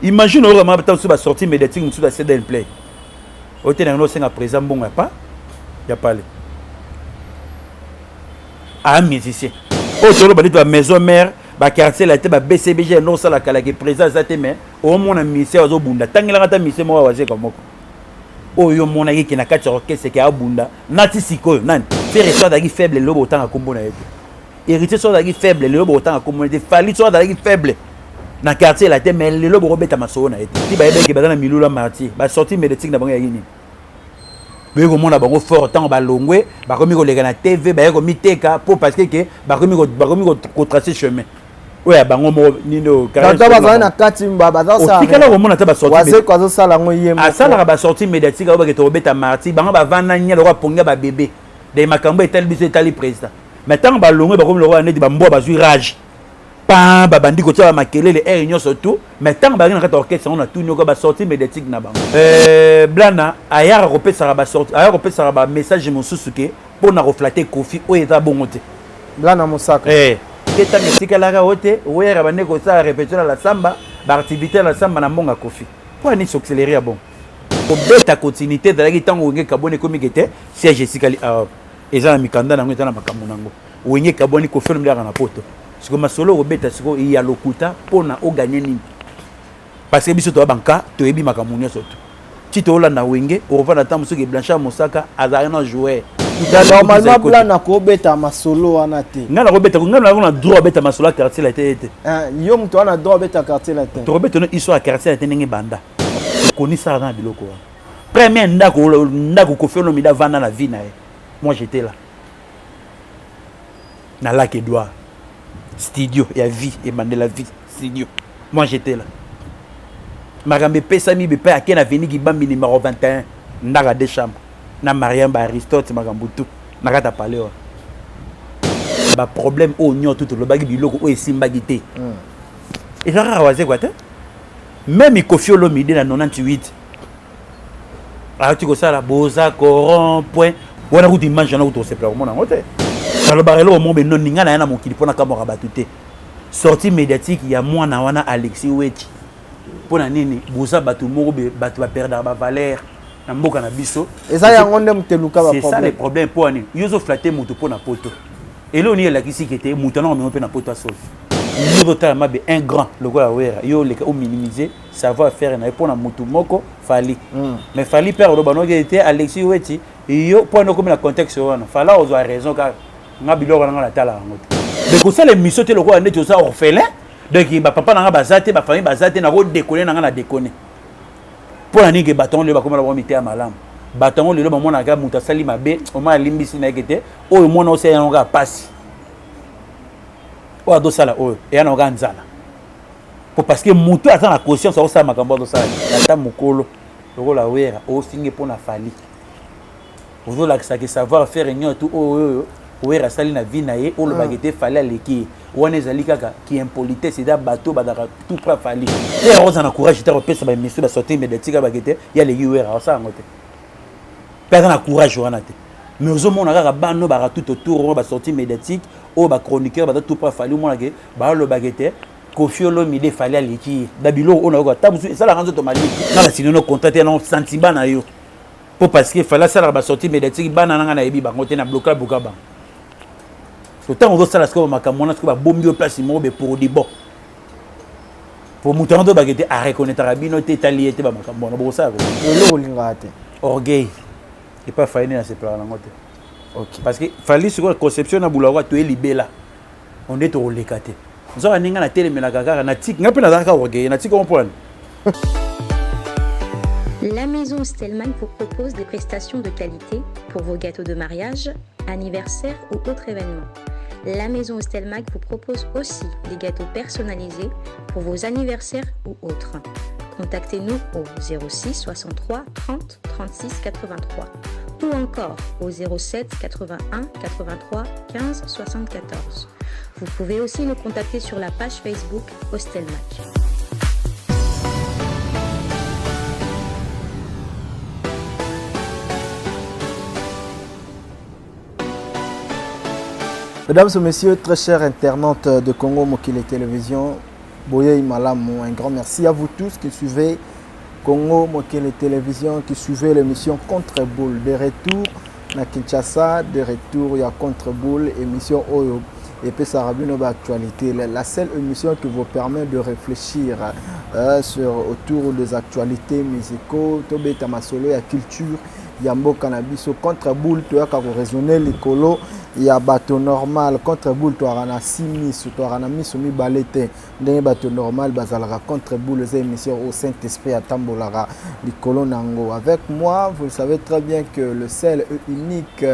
Imagine oyo kama ta mosusu basortie médiatique mosusu ba cdn play oyo te na yango osenga président mbongo ya pa ya pale a musicien oyo toloba neti ba maison mère ba quartier la te ba bcbg yango osala kala ke président aza te mais omona musicien azobunda tangelaka ata musicien moko awazeka moko oyo omonaki ke na kati ya orchestre ke abunda nati sikoyo nani Ferre so azalaki faible lelo botanga kombo na ye te Héritier so azalaki faible lelo botanga kombo na ye te Fally so azalaki faible na quartier la te mais lelo bokobeta masolo na ye te ti bayebaki baza na milula martyr basorti médiatique na bango yaki nini boye komona bango fort ntango balongwe bakomi koleka na tv baye komiteka mpo parce que ke bakomi kotrace chemin oyo ya bango moko nini bazali na kati otikala komona ata basortiwazeko azosala yango ye asalaka basortie médiatique oyo bakete kobeta marti bango bavanda nya lokola pongi ya babebe de makambo etali biso etali président mais ntango balongwe bakomi lokola neti bambwa bazwi rage pan babandi kotia bamakelele heure nyonso tout mais ntango bazali na kati ya orchestre yango na tuni oko basortie médiatique na bango euh, blana ayaka kopesaka basortie ayaka kopesaka bamessage mosusu ke mpo na koflate kofi oyo eza bongo te blana mosaka eh. te ntango etikalaka o te wera bande kosala répétition na la samba baactivité na la samba na mbongo ya kofi mpo ani sorcellerie ya bongo kobeta continuité ezalaki ntango wenge kaboni ekomi ke te siège esikali awa eza na mikanda na yango eza na makambo na yango wenge kabwani kofi olomide kaka na poto sikoyo masolo okobeta sikoyo ya lokuta mpo na oganye nini parce que biso toya banka toyebi makambo nyonso to ti toolanda wenge okovanda ntango mosuki blanchard mosaka azalaki na joueur normalement blan akobeta masolo wana te ngai nakobeta ngai nako na droit abeta masolo ya quartier la te ete yo moto wana droit abeta quartier la te tokobeta no histoire ya quartier la te ndenge ebanda okonisaka na biloko wana premier ndako ndako kofi olomide avanda na vie na ye moi j'étais là na lac edouard studio ya vie ebandela vie studio moi j'étais là makambo epesami bepai ake na veni kibambi numéro 21 ndaka de chambre na mariam ba aristote makambo tout na kati ya palais wana baproblème oyo nyonso tolobaki biloko oyo esimbaki te hmm. eza kaka wazekwa te meme kofi olomide na 98 ayaki kosala boza coron point wana kutu image wana kutu osepela komona yango te nalobaka eloko moko benoni ngai naya na mokili mpo nakamwaka bato te sortie médiatique ya mwana wana alexis weti mpo na nini boza bato moko bato baperdaka bavaleur na mboka na biso eza yango nde moto eluka c'est ça le problème mpo ani yo ozoflate moto mpo na poto eloko nini elakisi ke te moto anango memo mpe na poto asolo yo ozotala mabe un grand lokola wera yo oleka ominimize savoir faire na ye mpo na motu moko fali mm. mais fali père oloba noki te alexis weti yo mpo ani okomi na contexte wana fala ozwa raison kaka nga biloko na nga natala yango te mais kosala émission te lokola neti oza orphelin donc bapapa na nga baza te bafamille baza te nakodekone na nga na dekone mpo na nini ke bato yango lelo bakoma na bango miteya malamu bato yango lelo bamonaka moto asali mabe omona alimbisi na ye ke te oyo mwana osala yango kaka mpasi oyo azosala oyo eya na kaka nzala po parce que moto aza na conscience akosala makambo azosala ata mokolo lokola wera ofinge mpo na fali ozolakisa ke savoir faire nyonso tu oyo oyo wera asali na vie na ye olobaki te fali aleki ye wana ezali kaka ki impolitesse eza bato bazalaka tout près fali te akozala na courage te akopesa baémission basortie médiatique abaki te ye aleki wera asala yango te mpe aza na courage wana te mais ozomona kaka bano baka tout autour oyo basortie médiatique oyo bachroniqueur baza tout près fali omonake balobaki te Koffi Olomide fallait aleki ye na biloko oyo nayoka ata mosusu esalaka nzoto malili nga na sino no contrat te na sentiment na yo po parce que fallait asalaka basortie médiatique bana na nga nayebi bango te na bloka bloka bango so ntango ozosala sikoyo makambo wana sikoyo babombi yo place moko be pour du bon po moto yango tobake te areconnaitraka bino te etali ye te bamakambo wana bokosala eloko olingaka te orgueil epa fali nde nasepelaka nango te parce que fali sikoyo conception na bulakwa toye libela onde tokoleka te nzoka ndenge ngai natelemelaka kaka natiki ngai mpe nazalaka orgueil natiki yango mpo nani La maison Stellman vous propose des prestations de qualité pour vos gâteaux de mariage, anniversaire ou autres événements. La maison Stelmag vous propose aussi des gâteaux personnalisés pour vos anniversaires ou autres. Contactez-nous au 06 63 30 36 83 ou encore au 07 81 83 15 74. Vous pouvez aussi nous contacter sur la page Facebook Hostelmac. Mesdames et messieurs, très chers internautes de Congo Mokili Télévision, Boyei malamu. Un grand merci à vous tous qui suivez Congo Mokele Télévision, qui suivez l'émission Contre-Boule. De retour na Kinshasa, de retour ya Contre-Boule, émission oyo epesaka bino baactualité, la seule émission qui vous permet de réfléchir autour des actualités musicaux. Tobeta masolo ya culture ya mboka na biso. Contre-Boule, toyaka koraisonner likolo ya bato normal. Contre-Boule, toyaka na si miso, toyaka na miso mibale te ndenge bato normal bazalaka. Contre-Boule eza émission au Saint Esprit atambolaka likolo nango. Avec moi, vous le savez très bien que le seul et unique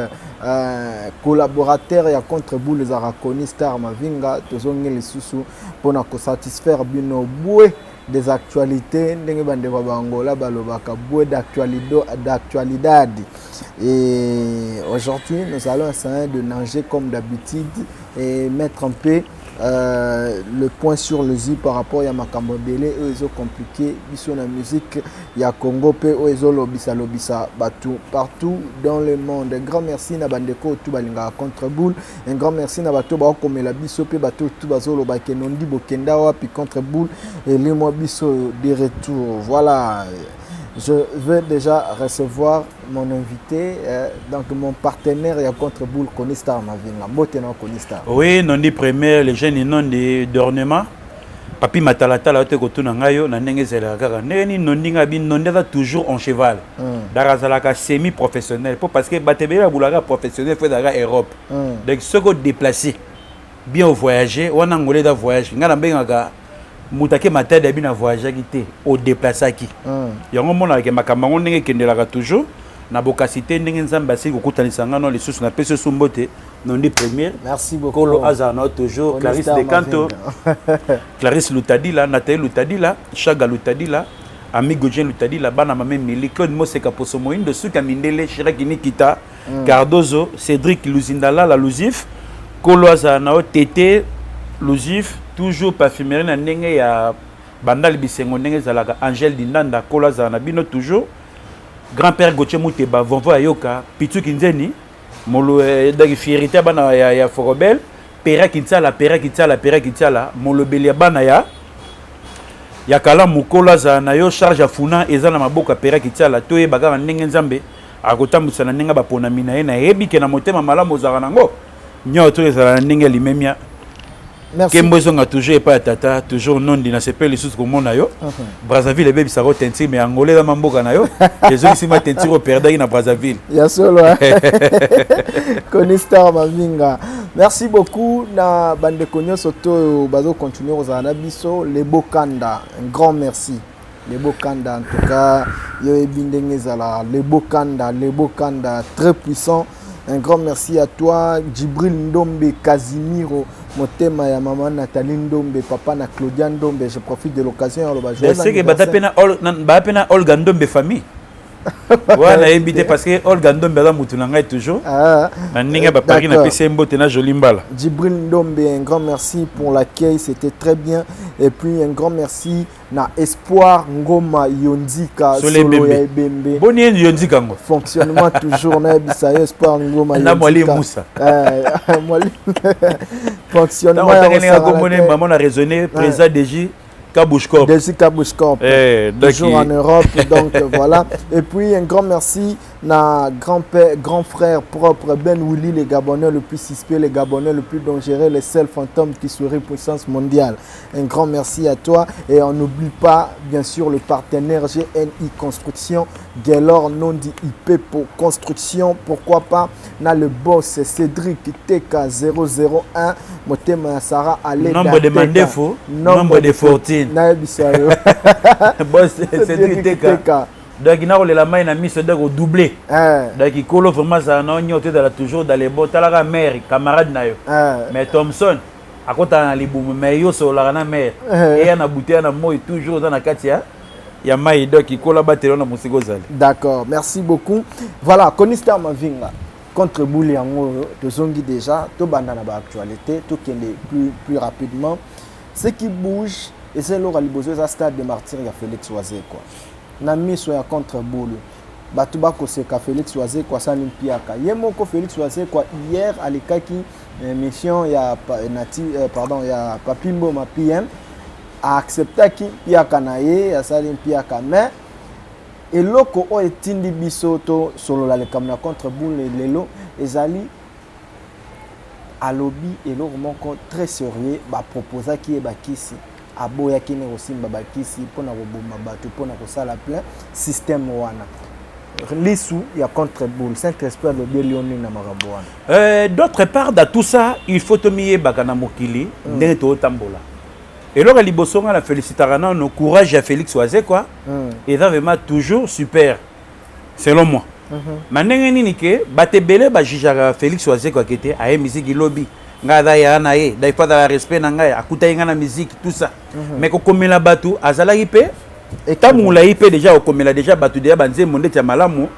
collaborateur ya Contre-Boule ezalaka Koni Star Mavinga. Tozongi lisusu mpona kosatisfaire bino bwe des actualités, ndenge bandeko ya Bangola balobaka bwe d'actualidade. Et aujourd'hui, nous allons essayer de nager comme d'habitude et mettre un peu le point sur le i par rapport ya makambo ebele oyo ezocompliquer biso na musique ya Congo mpe oyo ezolobisa lobisa bato partout dans le monde. Un grand merci na bandeko oyo tu balingaka Contre-Boule. Un grand merci na bato baokomela biso mpe bato oyo tu bazoloba ke nondi bokenda wapi, Contre-Boule elimwa biso. De retour, voilà. Je vais déjà recevoir mon invité, donc mon partenaire ya Contre-Boule, Koni Star Mavinga. Mbote na Koni Star. Oui, nondi première, le jeune nondi d'ornement. Papi Matalatala ote kotuna ngai yo na ndenge ezalaka kaka ndenge nini nondi ngai bi nondi aza toujours en cheval. Daka azalaka semi professionnel po parce que bato ebele babulaka professionnel, faut ezalaka Europe. Donc soki odéplacer bien, ovoyager wana, ngolo eza voyage. Ngai nabengaka moto ake Matadi, abi na voyageaki te, odéplaçaki. Yango omonaka makambo yango ndenge ekendelaka toujours na bokasi te, ndenge Nzambe asili kokutanisa nga no lisusu. Napesi yo mbote, nondi première. Merci beaucoup. Kolo azala na yo toujours. Clarisse Star De Canto, Clarisse Lutadila, Nathalie Lutadila, Chaga Lutadila, Amigo Jean Lutadila, bana mame Mili, Claude Moseka, Poso Moindo, Suka Mindele, Chirac Nikita Cardozo, Cédric Luzindala, la Luzif. Kolo azala na yo. Tete Luzif, toujours parfumerie na ndenge ya Bandali, bisengo ndenge ezalaka. Angèle Dindanda, kolo azala na bino toujours. Grand-père Gauthier Muteba, Vonvo Ayoka, Pitu Kinzeni, molo donc fierté ya bana ya Forobel, Pera Kintsala, Pera Kintsala, Pera Kintsala, molobeli ya bana ya kala. Mokolo azala na yo. Charge ya funa eza na maboko ya Pera Kintsala. Toyeba kaka ndenge Nzambe akotambwisa na ndenge baponami na ye. Nayebi ke na motema malamu ozalaka nango nyonso to ezala na ndenge ya limemia. Merci. Nkembo ezonga toujours epai ya Tata. Toujours nondi, nasepeli lisusu komona yo. Brazzaville ebebisaka teinture, mais Angola eza mamboka na yo, ezongisi ma teinture operdaki na Brazzaville. Ya solo, Koni Star Mavinga, merci beaucoup na bandeko nyonso to oyo bazocontinue kozala na biso. Lebo Kanda, un grand merci Lebo Kanda. En tout cas, yo oyebi ndenge ezala. Lebo Kanda, Lebo Kanda, très puissant. Un grand merci à toi, Djibril Ndombe Casimiro, motema ya mama Nathalie Ndombe, papa na Claudia Ndombe. Je profite de l'occasion ya loba joyeux seke bata mpe na baya mpe na Olga Ndombe, famille wana nayebi te, parce que Olga Ndombe aza mutu na ngai toujours na ndenge ya baparis. Napesi ye mbote na Joli Mbala. Djibril Ndombe, un grand merci pour l'accueil, c'était très bien. Et puis un grand merci na Espoir Ngoma Yondika. Solo Solo ya Ebembe. Ebembe. Boni ye Yondika ngo. Fonctionnement toujours, nayebisa yo, Espoir Ngoma Na Mwali Yondika. Musa. Mwali fonctionnement ntango ya otangeli nga kosangana komoni te. mama na raisonné, président DG Kabouchkop. Desi Kabouchkop. Donc, toujours en Europe, donc voilà. Et puis un grand merci na grand-père, grand frère propre Ben Willy, le Gabonais le plus suspect, le Gabonais le plus dangereux, le seul fantôme qui sourit, puissance mondiale. Un grand merci à toi et on n'oublie pas bien sûr le partenaire GNI Construction, Gaylor Nondi IP pour construction, pourquoi pas na le boss Cédric TK 001, motema Sarah Ale. Nombre de mandefo, nombre de fortune. Nayebisa yo. Boss Cédric TK. Donc nakolela mai na miso, donc odouble. Donc ikolo vraiment azala na nyonso, ezala toujours dans les bons. Talaka mare camarade na yo. Mais Thomson akotala na libumu, mais yo osololaka na mare eya na butu, ya na moi, toujours oza na kati ya mai. Donc ikola batelo na mosika ozali. D'accord, merci beaucoup. Voilà, Konister Mavinga, Contre Boule yango tozongi déjà, tobanda na baactualité, tokende plus rapidement. Ce qui bouge, eza eloko ya liboso, eza stade de Martyr ya Félix Wazekwa. Na miso ya Contre Boule, bato bakoseka Félix Wazekwa asali mpiaka ye moko. Félix Wazekwa hier alekaki émission ya nati, pardon, ya Papi Mboma PM. Aacceptaki mpiaka na ye, asali mpiaka, mais eloko oyo etindi biso tosolola likambo na Contre Boule lelo ezali, alobi eloko moko très sérieux. Baproposaki ye bakisi, aboyaki ne kosimba bakisi mpona koboma bato, mpona kosala plein système wana. Lisu ya Contre Boule, Saint Esprit alobi elio nini na makambo wana? D'autre part, dans tout ça, il faut tomiyebaka na mokili ndenge tootambola. Eloko ya liboso, nga na félicitaka nano courage ya Félix Wazekwa. Eza vraiment toujours super selon moi. Ma ndenge nini ke bato ebele bajugeaka Félix Wazekwa ke te aye musique lobi, ngai aza yaya na ye, dai fo azala respect na ngai, akutaki ngai na musique, tout ça. Mais kokomela bato azalaki mpe ntango molai mpe déjà kokomela déjà bato déjà banzembo ndeti ya malamu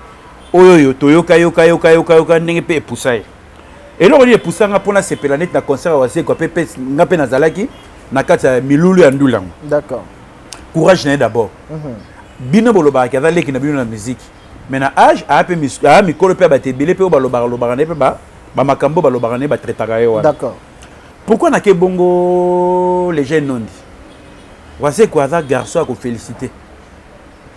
oyo oyo toyoka yoka yoka yoka yoka ndenge mpe epusa ye. Eloko nini epusanga mpona sepela neti na concert ya Wazekwa mpe nga mpe nazalaki na kati ya milulu ya ndula yango? Courage na ye d'abord. Bino bolobaka aza leki na bino na musique, mais na âge aya mpe aya mikolo mpe ya bato ebele mpe oyo balobaka lobaka na ye mpe bamakambo balobaka na ye, batraitaka ye wana. Pourquoi nake bongo? Les jeunes nondi Wazekwa aza garçon ya kofélicité.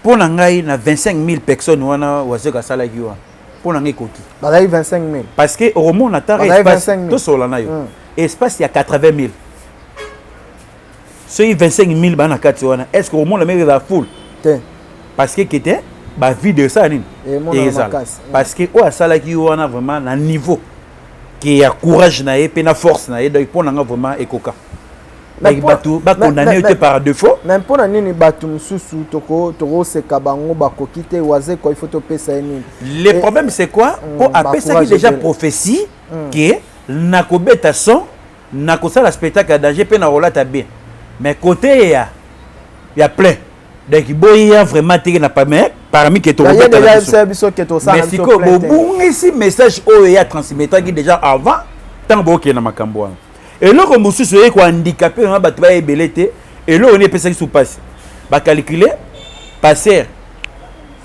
Mpo na ngai, na 25 000 personnes wana Wazekwa asalaki wana, mpo na ngai ekoki. Bazali 25 000? Parce que okomona tara Bazali espace 25 000. Tosola na yo. Espace ya 80 000, soki 25 000 baa na kati wana, est ce que okomona meke eza full? Te. Parce que kete bavide esala nini? Emonana Ezala makasi. Parce que oyo asalaki wana vraiment na niveau ke ya courage na ye mpe na force na ye, donc mpo na nga vraiment ekoka. Mais Donc bato bakondamne yo te par défaut. Mais mpo na nini bato mosusu tokoseka bango, bakoki te? Wazekwa, il faut topesa ye nini? Le problème, c'est quoi? Mpo apesaki Bacourage déjà ebele. prophétie ke nakobeta son, nakosala spectacle ya danger mpe nakolata bien, mais côté ya plein, donc boya vraiment teke na mais parmi ke Ye tokobeta déjà na biso. yebisa biso ke tosala Mais na biso sikoyo plein te. Bobungisi message oyo ye atransmettaki déjà avant. Ntango bokende na makambo wana, eloko mosusu oye kohandikape vraiment bato baya ebele te. Eloko nini epesaki su mpasi? Bacalcule passer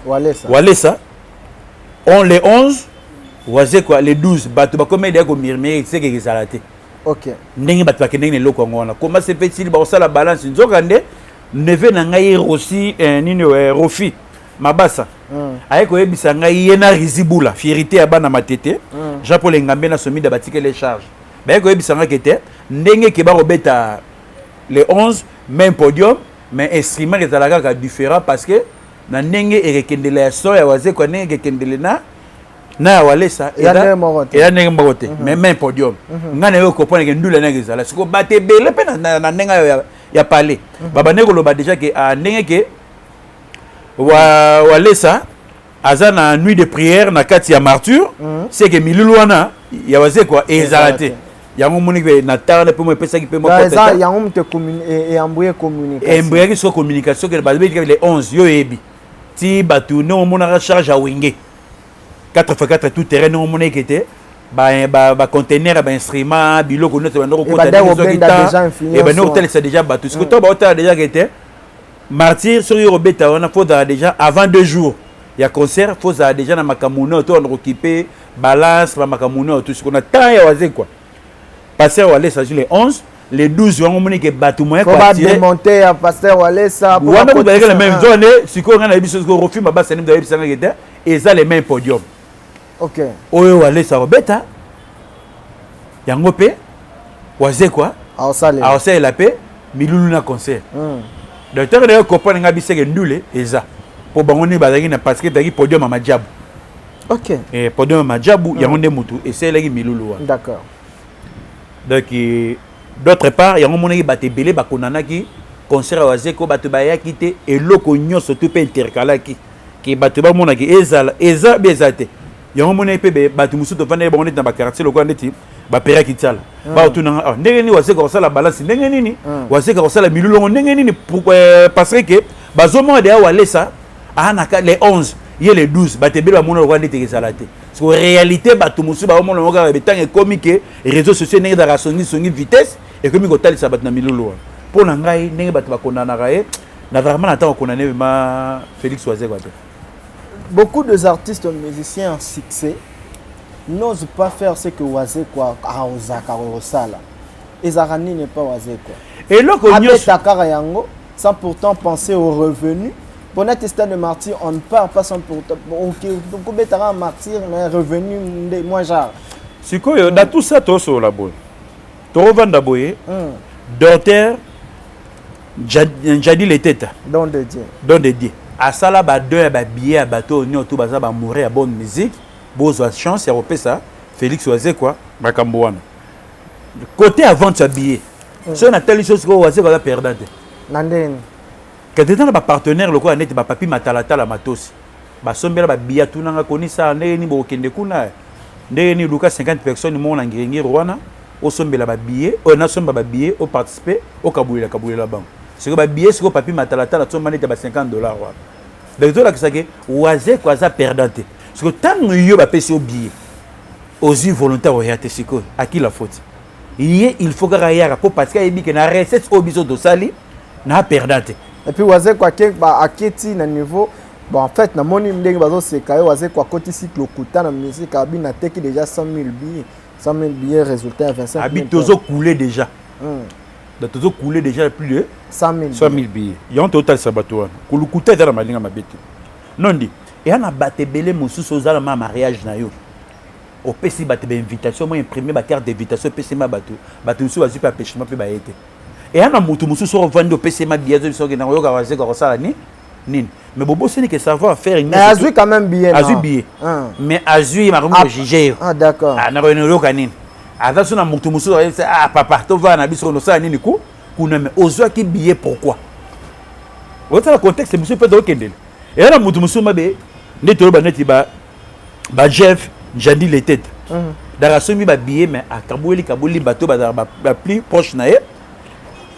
Walesa. Walesa on le 11, Wazekwa le 12. Bato bakomi deya komurmure seke ezala te. Ndenge bato bakendeki na eloko yango wana, koma sepetili bakosala balance, nzoka nde neveu na ngai Rosi nini Rofi Mabasa aye koyebisa ngai, ye na Rizibula, fierité ya bana Matete. Jean Paul Engambe na Somida batikeli charge, baye koyebisa ngai ke te, ndenge ke bakobeta le 11, même podium, mais instrument ezala kaka différent, parce que na ndenge ekekendela ya son ya Wazekwa, ndenge ekekendele na ya Walesa, Eza ndenge moko te. Eza ndenge moko te, mais même podium. Ngai na yo comprendre ke ndula ndenge ezala sikoyo, bato ebele mpe na ndenge oyo ya palais babandeki koloba déjà ke ah, ndenge ke Walesa aza na nuit de prière na kati ya Martyr, c'est que milulu wana ya Wazekwa ezala te. Yango omoni mpe na tala mpe mo epesaki mpe moko. Eza yango moto eyambuye communication. Embrouillaki siko communication ke babeti le 11. Yo oyebi ti bato ndenge omonaka charge ya Wenge 4x4 tout terrain, ndenge omonaki te baconteneur ya bainstrument, biloko nyonso banda kokota, Ebanda kobenda déjà influence ebandi wana. Kotalisa déjà bato siko to baotala déjà ke te, Martyr soki yo kobeta wana, faut ozala déjà avant 2 jours ya concert, faut ozala déjà na makambo nyonso to wana kokipe balance bamakambo nyonso to siko na temps ya Wazekwa. Pasteur Walesa azwi le 11, le 12 yango omoni ke bato moyen Fo badémonte ya pasteur Walesa po wana kutu le même Ah. zone. Sikoyo ngai nayebi sikoyo Rofi Mabasa nde ayebisangaki te eza le même podium. Oyo Walesa kobeta yango mpe Wazekwa aosalela. Aosalela mpe milulu na concert. Donc ntango nayo comprendre ngai biseke ndule eza mpo bango nde bazalaki na, parce que ezalaki podium ya Majabu. Podium ya Majabu yango nde motu esalelaki milulu wana. Donc d'autre part, yango monaki bato ebele bakondanaki concert ya Wazeko, bato bayaki te, eloko nyonso to mpe intercalaki ke bato bamonaki ezala eza be eza te. Yango monaki mpe bato mosusu tovandaki bango neti na baquartier lokola neti baperaki tiala, baotunanga ah, ndenge nini Wazeka kosala balance, ndenge nini Wazeka kosala milulongo, ndenge nini parce que bazomona deya Walesa aa le 11, ye le 12. Bato ebele bamona lokola ndeti ezala te. Parce que réalité, bato mosusu baomona yango kaka ntango ekomi ke réseaux sociaux ndenge ezalaka songisongi, vitesse ekomi kotalisa bato na milulu wana. Mpo na ngai, ndenge bato bakondanaka ye, nazalaka na ntango okondane ma Félix Wazekwa te. Beaucoup des artistes musiciens en succès n'osent pas faire ce que Wazekwa aosaka kosala. Ezalaka nini epa Wazekwa? Eloko nyonso Abeta kaka yango sans pourtant penser au revenu. Pour notre stade de martyr, on ne part pas sans pourtant. Ok, kobetaka martyr, mais revenu nde moi genre. Sikoyo, na tout ça, tosolola boye, tokovanda boye. Docteur Njadi Leteta. Don de Dieu. Don de Dieu asala badon ya babillet ya bato oyo nyonso baza bamoure ya bonne musique. Bozwa chance ya kopesa Félix Wazekwa makambo wana. Côté ya vente ya billet, soki natali so sikoyo, Wazekwa aza perdant te. Na ndeni? Kete eza na bapartenaire lokola neti bapapi Matalatala Matosi, basombela babillet. Atunanga konisa ndenge nini bokokende kuna, ndenge nini. Luka 50 personnes moko na Ngiringiri wana, osombela babillet oyo nasomba babillet, oparticipe, okabulela kabulela bango. Sikoyo babillet, sikoyo papi Matalatala asomba neti ya ba 50 $ wana. Donc ezolakisa ke Wazeko aza perdant te. Sikoyo ntango yo bapesi yo billet, ozwi volontaire oya te, sikoyo à qui la faute? Ye il faut kaka yaka mpo parce que ayebi ke na recette oyo biso tosali na perdant te. Et puis Wazeko ake ba aketi na niveau. Bon, en fait, namoni ndenge bazoseka ye. Wazeko akotisi lokuta na musique, abi nateki déjà 100 000 billets, 100 000 billets, résultat ya 25 000. Abi tozokule déjà. Donc tozokule déjà plus de 100 000. 100 000 billets. Yango totalisa bato wana kolukuta eza na malinga mabe te. Nondi eya na bato ebele mosusu. Oza na ma mariage na yo, opesi bato bainvitation, mo imprime bacarte d'invitation, opesi ma bato. Bato mosusu bazwi mpe empêchement mpe baye te. Eya na motu mosusu oyo ovandi, opesi ma billet, azobi soki nango oyoka Wazeko akosala ni nini. Mais bobosani ke savoir faire. Mais azwi quand même billet. Azwi billet, mais azwi makambo kojuge yo. Ah, d'accord. Nakoyena oyoka nini. Aza so na motu mosusu ayebisa: "Ah papa, tovanda na biso, nosala nini ku kuna?" Mais ozwaki billet pourquoi? Otala contexte mosusu mpe tokendele. Eya na motu mosusu mabe nde toyoba neti ba Jeff Njandi Letete. Donc asombi babillet, mais akabweli kabweli bato bazalaka baplus proche na ye,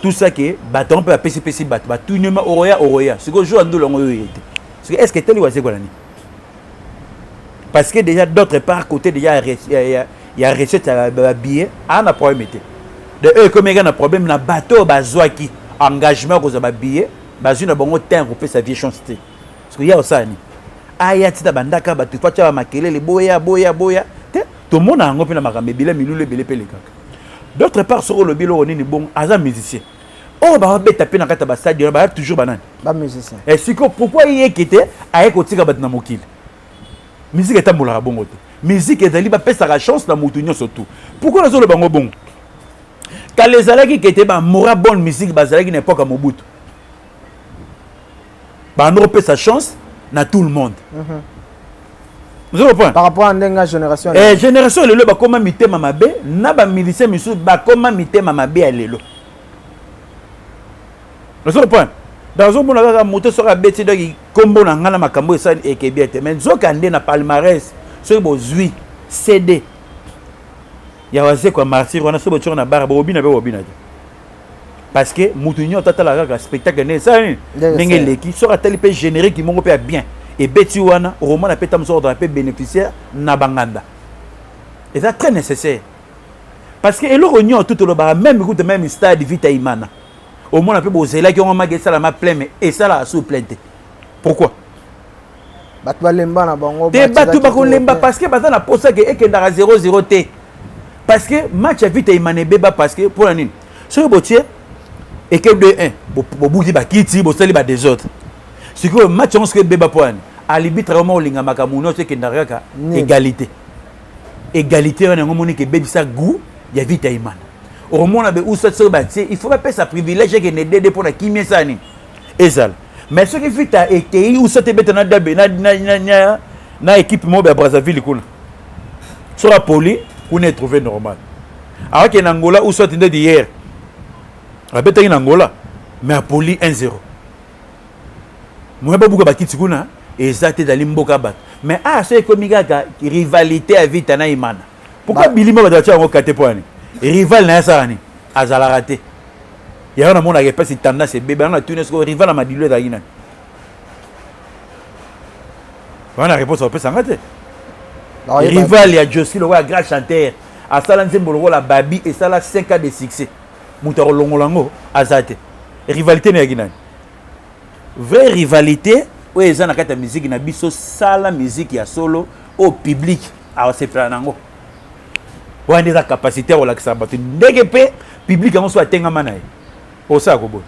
tout ça, ke bato yango mpe bapesipesi bato batuni ma oroya oroya. Sikoyo jour ya ndolo yango oyo ye te. Sikoyo est ce que etali Wazekola nini? Parce que déjà, d'autre part, côté déjà ya recette ya babillet, aa na problème te. De oyo ekomi eka na problème na bato oyo bazwaki engagement ya kozwa babillet, bazwi na bango temps kopesa vie chance te. Parce que ya osala nini? Aya tina bandaka bato fa tia bamakelele, boya boya boya te. Tomona yango mpe na makambo ebele, milulu ebele mpe elekaka. D'autre part, soki olobi eloko nini bongo, aza musicien oyo babeta mpe na kati ya bastade wana, baya toujours banani? Bamusicien. Sikoyo pourquoi yeke te aye kotika bato na mokili? Musique etambolaka bongo te. Musique ezali bapesaka chance na motu nyonso tu. Pourquoi nazoloba yango bongo? Kala ezalaki kete bamora bonne musique bazalaki na époque ya Mobutu, bando kopesa chance na tout le monde. Ozo comprendre? Par rapport à ndenge ya génération. Génération lelo bakóma mitema mabe na bamusicien misusu, bakóma mitema mabe ya lelo. Ozo comprendre? Donc ozomona kaka moto soki abeti, donc nkombo na ngai na makambo esali ekebi ete. Mais nzoka nde na palmarès, soki bozwi CD ya Wazeko ya martyr wana, soki botioko na bara, bobina mpe bobina te, parce que motu nyonso atala kaka spectacle nde esala nini, ndenge eleki. Soki atali mpe générique moko mpe ya bien ebeti wana, okomona mpe ta mosusu kozala mpe bénéficiaire na banganda. Eza très nécessaire, parce que eloko nyonso tu tolobaka, même kuta même stade Vita Imana, omona mpe bozelaki yango maki esalama plein, mais esalaka su plein te. Pourquoi? Bato balemba na bango. Te, bato bakolemba parce que baza na posa ke ekendaka 0-0 te, parce que match ya Vita Imana ebeba. Parce que mpona nini? Soki botie eke 2-1, bobuki bakiti, bosali badésordre. Sikoyo match yango soki ebeba, mpo yani arbitre yango olinga makambo nyonso ekendaka kaka égalité égalité wana. Yango moniki ebebisa goût ya Vita Imana. Okomona be usa soki batie, il faut bapesa privilège ekende dede mpona kimia esala nini, ezala. Mais soki Vita ekei usa te, ebeta na dabe na équipe moko ya Brazzaville kuna, soki apoli kuna, etrouve normal. Akokende na Angola usa te. Ndeti hier abetaki na Angola, mais apoli 1-0, moya babuka bakiti kuna eza te. Ezali mboka bato. Mais ah, so ekomi kaka rivalité ya Vita na Imana. Pourquoi bilima bato batia yango kate? Mpo ani rival na ye asala nini? Azalaka te. Yango namonaka epesi tendance ebebe. Yango natuni sikoyo, rival ya Madilu ezalaki nani wana? Réponse akopesanga te. Rival ya Josi lokola grand chanteur asala nzembo lokola Babi, esala 5 ans de succès, moto akolongola yango aza te. Rivalité na yaki nani? Vraie rivalité oyo eza na kati ya musique na biso, sala musique ya solo oyo public awasepela nango. Wana nde eza capacité ya kolakisa bato ndenge mpe public yango so atengama na ye. Osala koboya.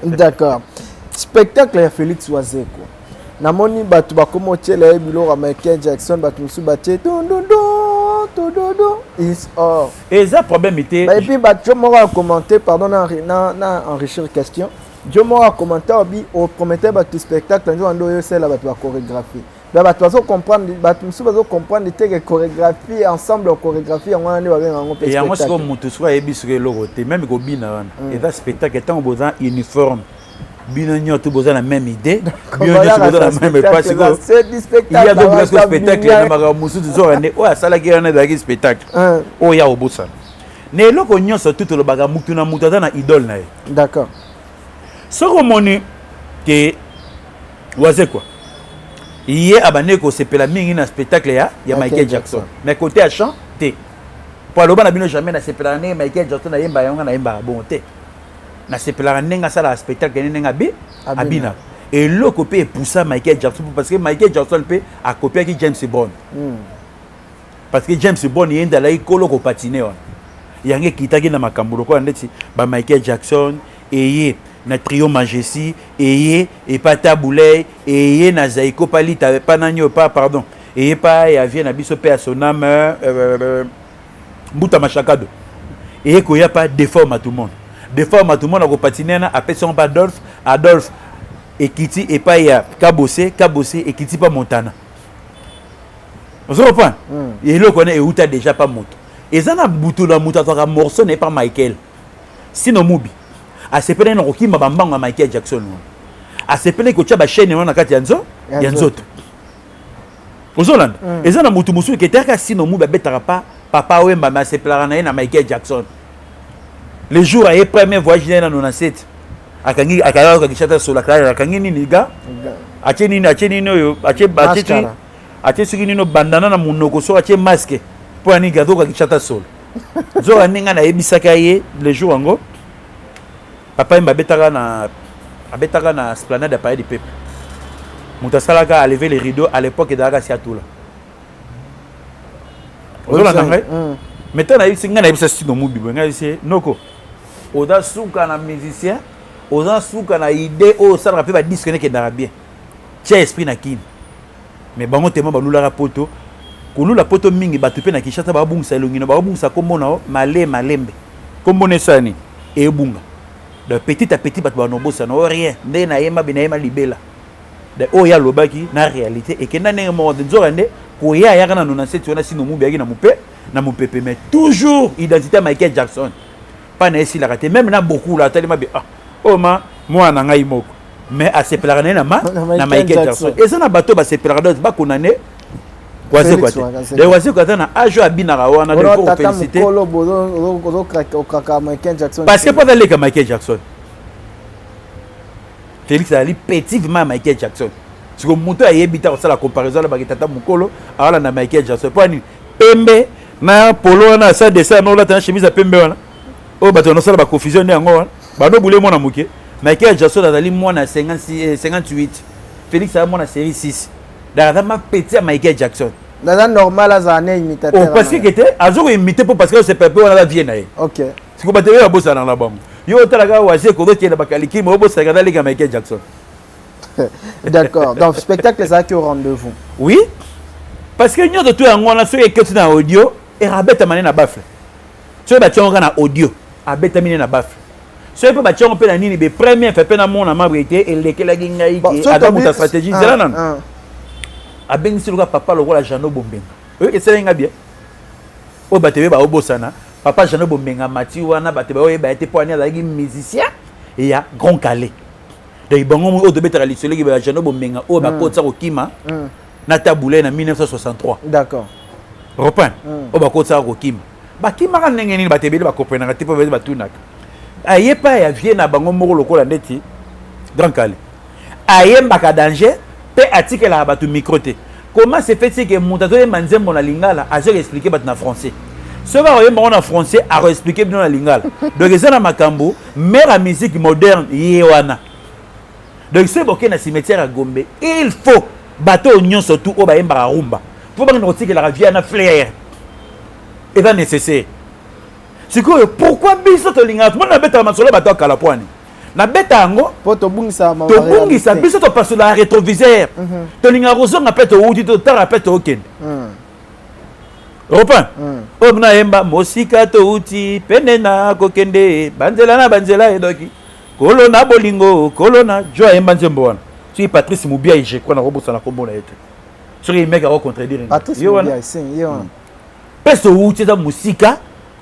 D'accord. Spectacle ya Félix Wazekwa, namoni bato bakoma otiela ye biloko ya Michael Jackson, bato mosusu batie tundudu tududu is or. Eza problème te. Et puis bato moko acommenter, pardon, na enrichir question, jo moko acommenter obi opromettre bato spectacle, nzo ando oyo osala bato bachorégraphie. Ba bato bazocomprendre, bato mosusu bazocomprendre te ke chorégraphie, ensemble ya chorégraphie, yango wana nde babenga yango mpe yango sikoyo. Spectacle. Motu soki ayebi soki eloko te, même kobina wana eza spectacle. Ntango boza uniforme, bino nyonso boza na même idée, bino nyonso boza na même epa. Sikoyo C'est du spectacle. Iya tobula sikoyo spectacle na makambo mosusu. Zoka nde oyo asalaki wana ezalaki spectacle oyo ya kobosana na eloko nyonso. Tu tolobaka, mutu na mutu aza na idole na ye. Soki omoni ke Wazekwa ye abandeki kosepela mingi na spectacle ya Michael Jackson, mais côté ya chant te, po aloba na bino: jamais nasepelaka ndenge Michael Jackson ayemba yango, nga nayembaka bongo te. Nasepelaka ndenge asalaka spectacle, ndenge abe abinaka. Eloko mpe epusa Michael Jackson, parce que Michael Jackson mpe akopiaki James Brown, parce que James Brown ye nde alaki kolo kopatiner wana. Yango ekitaki na makambo lokola ndeti ba Michael Jackson, eye na Trio Majesty, eye epa Tabu Ley, eye na Zaiko, pa Lita, pa nani oyo, pa, pardon, eye pa ya vie na biso mpe ya soname, Mbuta Mashakado, eye koya pa Defao Matumona. Defao Matumona akopatiner na apesi yango pa Adolphe. Adolphe ekiti epai ya Kabose. Kabose ekiti pa Montana. Ozo comprendre? Eloko wana euta déjà pa moto. Eza na butu na moto azwaka morceau na ye pa Michael. Sino mubi asepelaki na kokima bambango ya Michael Jackson wana, asepelaki kotia bachaîne wana na kati ya Ya nzoto. Ozolanda? Eza na motu mosusu eketaka. Sino mubi abetaka pa Papa Wemba, me asepelaka na ye na Michael Jackson. Le jour aye premier voyage na ye na 97, akangi, akayaka Kinshasa solo, akangi nini ga, atie nini, atie nini oyo atie, atie Mascara. Atie soki nini bandana na monoko, soki atie masque mpo ya nini, azoka Kinshasa solo. Zoka ndenge nayebisaka ye le jour yango, Papa Yemba abetaka na Esplanade ya Palais du Peuple. Moto asalaka alever les rideaux à l'époque ezalaka Siatula. Ozolanda ngai? Mais ntango nayebisi ngai, nayebisa Sino Mubi boye, ngai nayebisi ye: noko, oza suka na musicien, oza suka na idée oyo osalaka mpe badisque nekendaka bien, tia esprit na kini. Mais bango tema balulaka poto, kolula poto mingi. Bato mpe na Kinshasa babungisa elongi na babungisa nkombo na yo male malembe, nkombo na esala nini, ebunga. Donc petit à petit bato banobosana o rien. Ndenge nayema be, nayema libela. Donc oyo alobaki na réalité ekenda ndenge moko te. Nzoka nde koya ayaka na 97 wana, Sino Mubi ayaki na mope na mopepe, mais toujours identité ya Michael Jackson mpa na esilaka te. Même na Bokula atalima be, ah, oyo ma mwana na ngai moko, mais asepelaka na ye na ma na Michael Jackson. Eza na bato basepelaka, donc bakona ne Wazekwa te. Donc Wazekwa aza na age oyo abinaka wana, donc faut féliciter parce que mpo azaleka Michael Jackson. Félix azali petit vraiment ya Michael Jackson. Siko moto ayebi te akosala comparaison, alobaki tata mokolo awalanda Michael Jackson mpo ani pembe na polo wana, asa dessin na olata na chemise ya pembe wana oyo bato banosala baconfusion nde yango wana banobule mwana moke. Michael Jackson azali mwana 58, Félix aza mwana série 6, donc aza ma petit ya Michael Jackson. Naza normal, azala na imitateur. Oh, parce que te aza koimiter mpo parce que osepe mpe wana aza vie na ye. Siko bato oyo babosanaka na bango, yo otalaka Wazekwa, ozokende bakalikimi, obosanaka azaleka Michael Jackson. D'accord, donc spectacle ezalaki au rendez-vous. Oui, parce que nyonso to yango wana, soki ekoti na audio, erabetama ne na baffle. Soki batia yango kaka na audio, abetami ne na baffle. Soki mpe batia yango mpe na nini be, première fois mpe namona mabre te elekelaki ngai ke aza moto ya stratégie. Nzela nano abengisi lokola papa lokola Jano Bombenga oyo esalaki ngai bien. Oyo bato ebe baobosana papa Jano Bombenga mati wana, bato baoyeba ye te mpo ani azalaki musicien ya Grand Kallé. Donc bango oyo tobetaka lisolo ba Jano Bombenga oyo bakotisa kokima na Tabu Ley na 1963. Reprend oyo bakotisaka kokima, bakimaka ndenge nini? Bato ebele bakomprenaka te mpo batunaka. Aye pa ya vie na bango moko lokola ndeti Grand Kallé ayembaka danger mpe atikelaka bato micro te. Comment se fait-il que moto azoyemba nzembo na lingala, azoki expliquer bato na français? Soki akoyemba ngo na français, akoexpliquer bino na lingala. Donc eza na makambo mare ya musique moderne ye wana. Donc soki bokei na cimetière ya Gombe, il faut bato oyo nyonso tu oyo bayembaka rumba mpo bakende kotikelaka vie na flair, eza nécessaire. Sikoyo pourquoi biso tolingaka mona nabetaka masolo bato ya kala pwani nabeta yango? Mpo tobungisa. Tobungisa biso, topasola rétroviseur. Tolingaka kozonga mpe towuti, totala mpe tookende. Reprend oyo mona ayemba mosika touti, pene na kokende, banzela na banzela edoki kolo na bolingo kolo na jo. Ayemba nzembo wana soki Patrice Mubiai, je crois, nakobosana nkombo na ye te, soki meke akocontredire. Ye wana mpe souti eza mosika.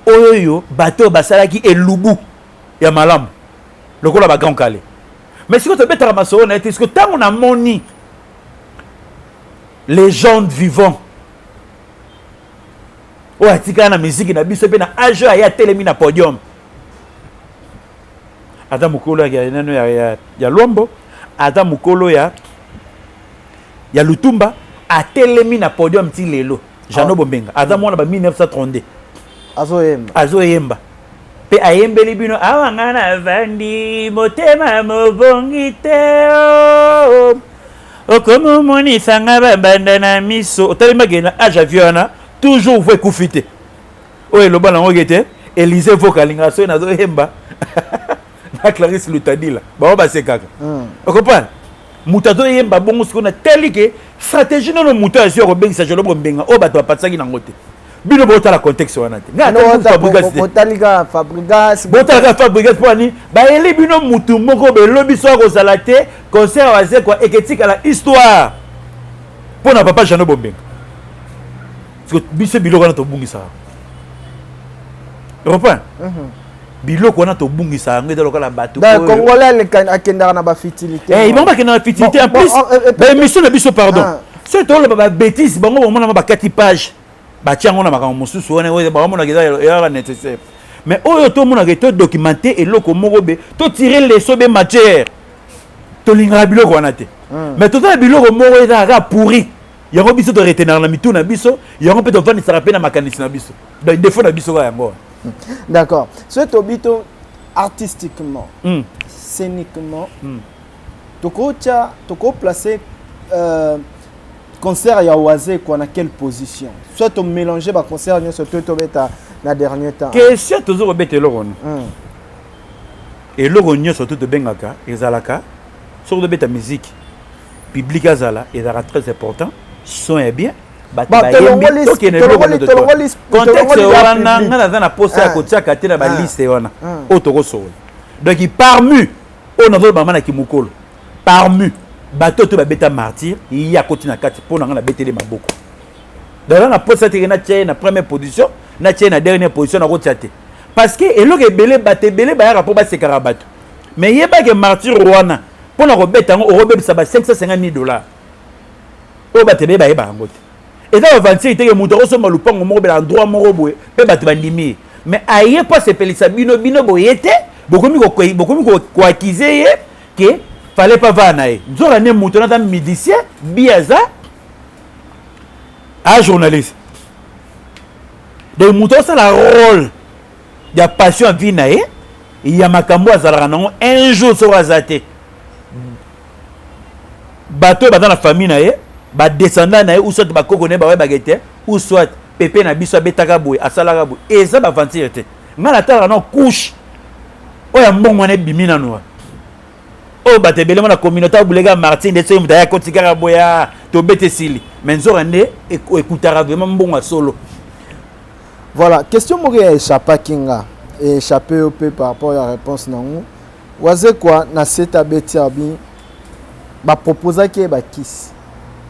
Oyo bato oyo basalaki elubu ya malamu lokola bagrand Kallé, mais sikoyo tobetaka masolo na ye te. Sikoyo ntango namoni légende vivant oyo atikala na miziki na biso mpe na age oyo aye atelemi na podium, ata mokolo ya nano ya Lwambo, ata mokolo ya Lutumba, atelemi na podium ti lelo, Jano Bombenga, aza mwana ba 1932. Azoyemba. Azoyemba mpe ayembeli bino awa: "Nga navandi, motema mobongi te, okomi omonisanga babanda na miso." Otalemaki na age avie wana, toujours voix ekufi te. Oyo eloba nango ke te Élysée Voka alingaka soki nazoyemba na Clarisse Lutadila, bango basekaka. Okocomprendre, moto azoyemba bongo. Sikoyo natali ke stratégie nono moto azwi ya kobengisa Jolo Bombenga, oyo bato bapatisaki nango te. Bino botala contexte wana te. Botalika Fabrigas. Botalaka Fabrigas mpo ani bayeli bino mutu moko belobi so akozala te. Concert Wazekwa eketikala histoire mpo na papa Jano Bombenga. Biso biloko wana tobungisaka, reprend biloko wana tobungisa yango, eza lokola bato. Congolais akendaka na bafutilité. Bango bakendaka na futilité. En plus, baémission na biso, pardon, soki toloba babêtise, bango bamonaka bakati page, batia yango na makambo mosusu wana bamonaka ezaka nécessaire. Mais oyo tomonaka todocumente eloko moko be, totire leçon be matière, tolingaka biloko wana te. Mais toza na biloko moko ezalaka kaka pourri, yango biso toretenaka na mitu na biso yango mpe tovandisaka mpe na makanisi na biso. Donc défaut na biso kaka yango wana. D'accord. Soki tobi to artistiquement, scéniquement, tokotia, tokoplace concert ya Wazekwa na quelle position, soit tomélange baconcert nyonso to tobeta na dernier temps? Question, toza kobeta eloko wana. Eloko nyonso to tobengaka ezalaka, soki tobeta musique, public azala, ezalaka très important, son ya bien, bato bayembi, tokende eloko. Contexte wana, nga naza na posa ya kotiaka te na baliste wana oyo tokosokola. Donc parmi oyo nazoloba manaki mokolo, parmi bato oyo to babeta Martyr, ye akoti na kati. Mpo na nga, nabeteli maboko. Donc na posa teke natia ye na première position, natia ye na dernière position, nakotia te, parce que eloko ebele, bato ebele bayaka mpo basekaka bato. Mais yebake Martyr wana, mpo na kobeta yango, okobebisa ba 550 000 $. Oyo bato ebele bayeba yango te. Eza baventure teke moto akosomba lupango moko bela endroit moko boye mpe bato bandimi ye, mais aye mpo asepelisa bino. Bino boye te, bokomi koaccuser ye ke fallait pas vaa na ye. Nzoka nde moto naza musicien bi, aza a journaliste. Donc moto asala rôle ya passion ya vie na ye, ya makambo azalaka nango. Un jour soko aza te, bato oyo baza na famille na ye, badescendant na ye, ou soit bakoko na ye, bayebaka te, ou soit pepe na biso abetaka boye, asalaka boye. Eza baventure te. Ngai natalaka na couche oyo ya mbongo wana ebimi nanu wana, oyo bato ebele na communauté abuleka Martin nde soki moto aya koti kaka boya, tobeta, esili. Mais nzoka nde ekutaka vraiment mbongo ya solo. Voilà, question moko ya échappaki nga, échappé yo mpe par rapport ya réponse nango. Wazekwa na sete abeti abi baproposaki ye bakisi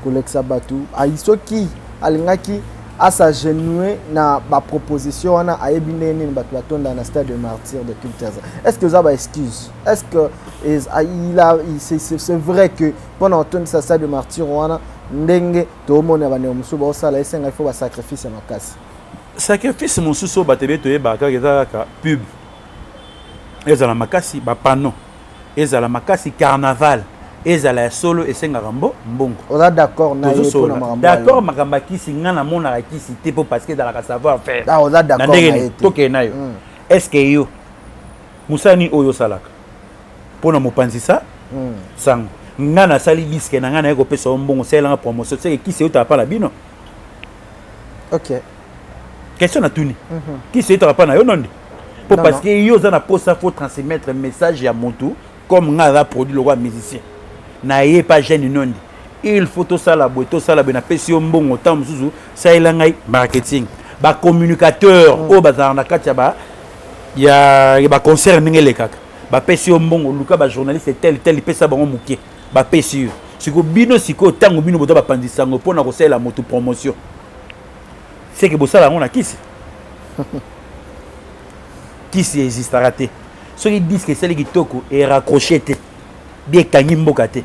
kolekisa bato ayi, soki alingaki as'agenouiller na baproposition wana, ayebi ndenge nini bato batonda na stade de Martyr de Kinshasa. Est ce que eza baexcuse? Est ce que il a c'est vrai que mpona kotondisa stade de Martyr wana, ndenge toomona bandeko mosusu baosala, esenga il faut basacrifice ya makasi? Sacrifice mosusu oyo bato ebele toyebaka kaka eza kaka pub ezala makasi, bapano ezala makasi, carnaval ezala ya solo, esengaka mbongo. Oza d'accord na ye mpona makambo? D'accord. Makambo ya kisi, nga namonaka kisi te, mpo parce que ezalaka savoir faire. Ah, oza d'accord na ye te? Tokende na yo. Est ce que yo, mosala nini oyo osalaka mpona mopanzisa sango? Nga nasali disque na ngai, naye kopesa yo mbongo, osalelanga promotion, seke kisi eutaka mpa na bino. Question natuni, kisi eutaka mpa na yo nondi? Po parce que yo oza na posa, faut transmettre message ya motu. Comme nga aza produit lokola musicien na ye pa jeune nondi, il faut tosala boye, tosala boye. Napesi yo mbongo, ntango mosusu salela ngai marketing, bacommunicateur oyo bazalaka na kati ya ba ya baconcert, ndenge elekaka, bapesi yo mbongo, luka bajournaliste tel tel, pesa bango moke, bapesi yo. Sikoyo bino, sikoyo ntango bino boza bapanzi sango mpona kosalela motu promotion, seke bosala yango na kisi. Kisi existaka te. Soki disque esali kitoko, eraccroche te, bi ekangi mboka te,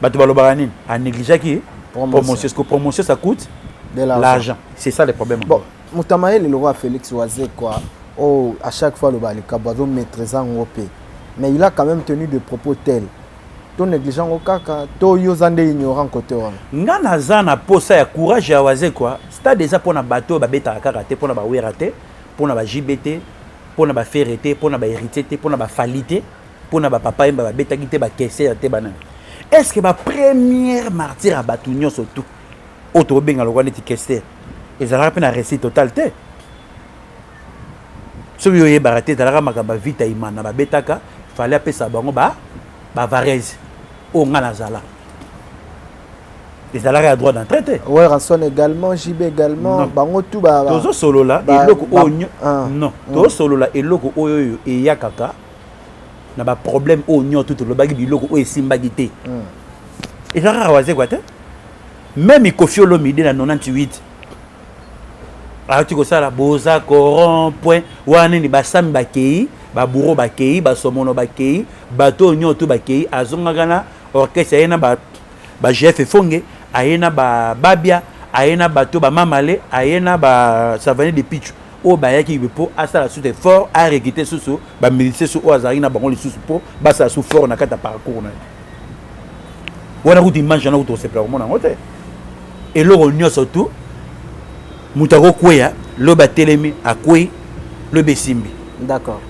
bato balobaka nini? Anégligeaki promotion. Parce que promotion, ça coûte de l'argent, c'est ça le problème. Bon, moto ya mayele lokola Félix Wazekwa, oyo à chaque fois aloba likambo, azomaîtrise yango mpe, mais il a quand même tenu de propos tels, to néglige yango kaka, to yo oza nde ignorant côté wana? Nga naza na posa ya courage ya Wazekwa. Stade eza mpona bato oyo babetaka kaka te, mpona baWerra te, mpona baJB te, mpona baFerre te, mpona baHéritier te, mpona baFally te, mpona bapapa yemba babetaki te, bakeser te, banani. Est ce que bapremière martyr ya bato nyonso tu oyo tokobenga lokwa neti kester ezalaka mpe na réussite totale te? Soki oyebaka te, ezalaka makambo ya Vita Imana, babetaka, Fally apesa bango ba bavarese oyo nga nazala, ezalaka ya droit d'entrée te. Werrason également, JB également. Non. Bango tout Tozosolola eloko oyo Ah. Non, tozosolola eloko oyo oyo eyakaka na baproblème oyo nyonso tolobaki, biloko oyo esimbaki te. Eza kaka Wazekwa te. Même Koffi Olomide na 98 ayoti kosala boza coron point wana nini, basami bakei, baburo bakei, basomono bakei, bato oyo nyonso bakei. Azongaka na orchestre, aye na ba baGF Efonge, aye na bababia, aye na bato bamamale, aye na basavane de pichu oyo bayaki mpo asala susu effort, arecruter susu bamusicien su oyo azalaki na bango lisusu mpo basala su fort na kati ya parcours na ye wana. Kutu image wana kutu kosepela komona yango te. Eloko nyonso tu, moto akokweya lobi, atelemi, akwei lobi, esimbi.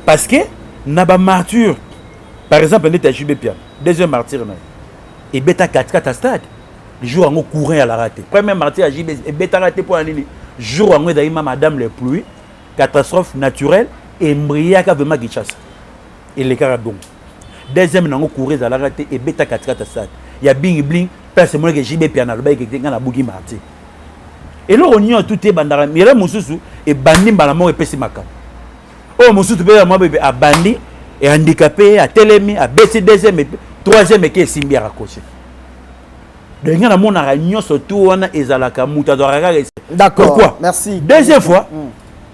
Parce que na bamartyr, par exemple ndeti ya JB Mpiana, deuxième martyr na ye ebeta katikati ya stade. Jour yango courant eyalaka te. Premier martyr ya JB ebetaka te. Mpo na nini? Jour yango ezalaki ma madame le pluie, catastrophe naturelle embriyaka vraiment Kinshasa, elekaka bongo. Deuxième nango, courant ezalaka te, ebeta katikati ya stade ya Bling Bling, place emonaki JB Mpiana alobaki ke nga nabuki martyr. Eloko nyonso tu te ebandaka mira mosusu, ebandi mbala moko, epesi makambo oyo mosusu mpe ya mwa bebe, abandi ehandikape, atelemi, abeti deuxième, troisième, eke esimbi, araccroche. Donc nga namonaka nyonso tu wana ezalaka moto azwaka kaka. Pourquoi? Merci. Deuxième fois,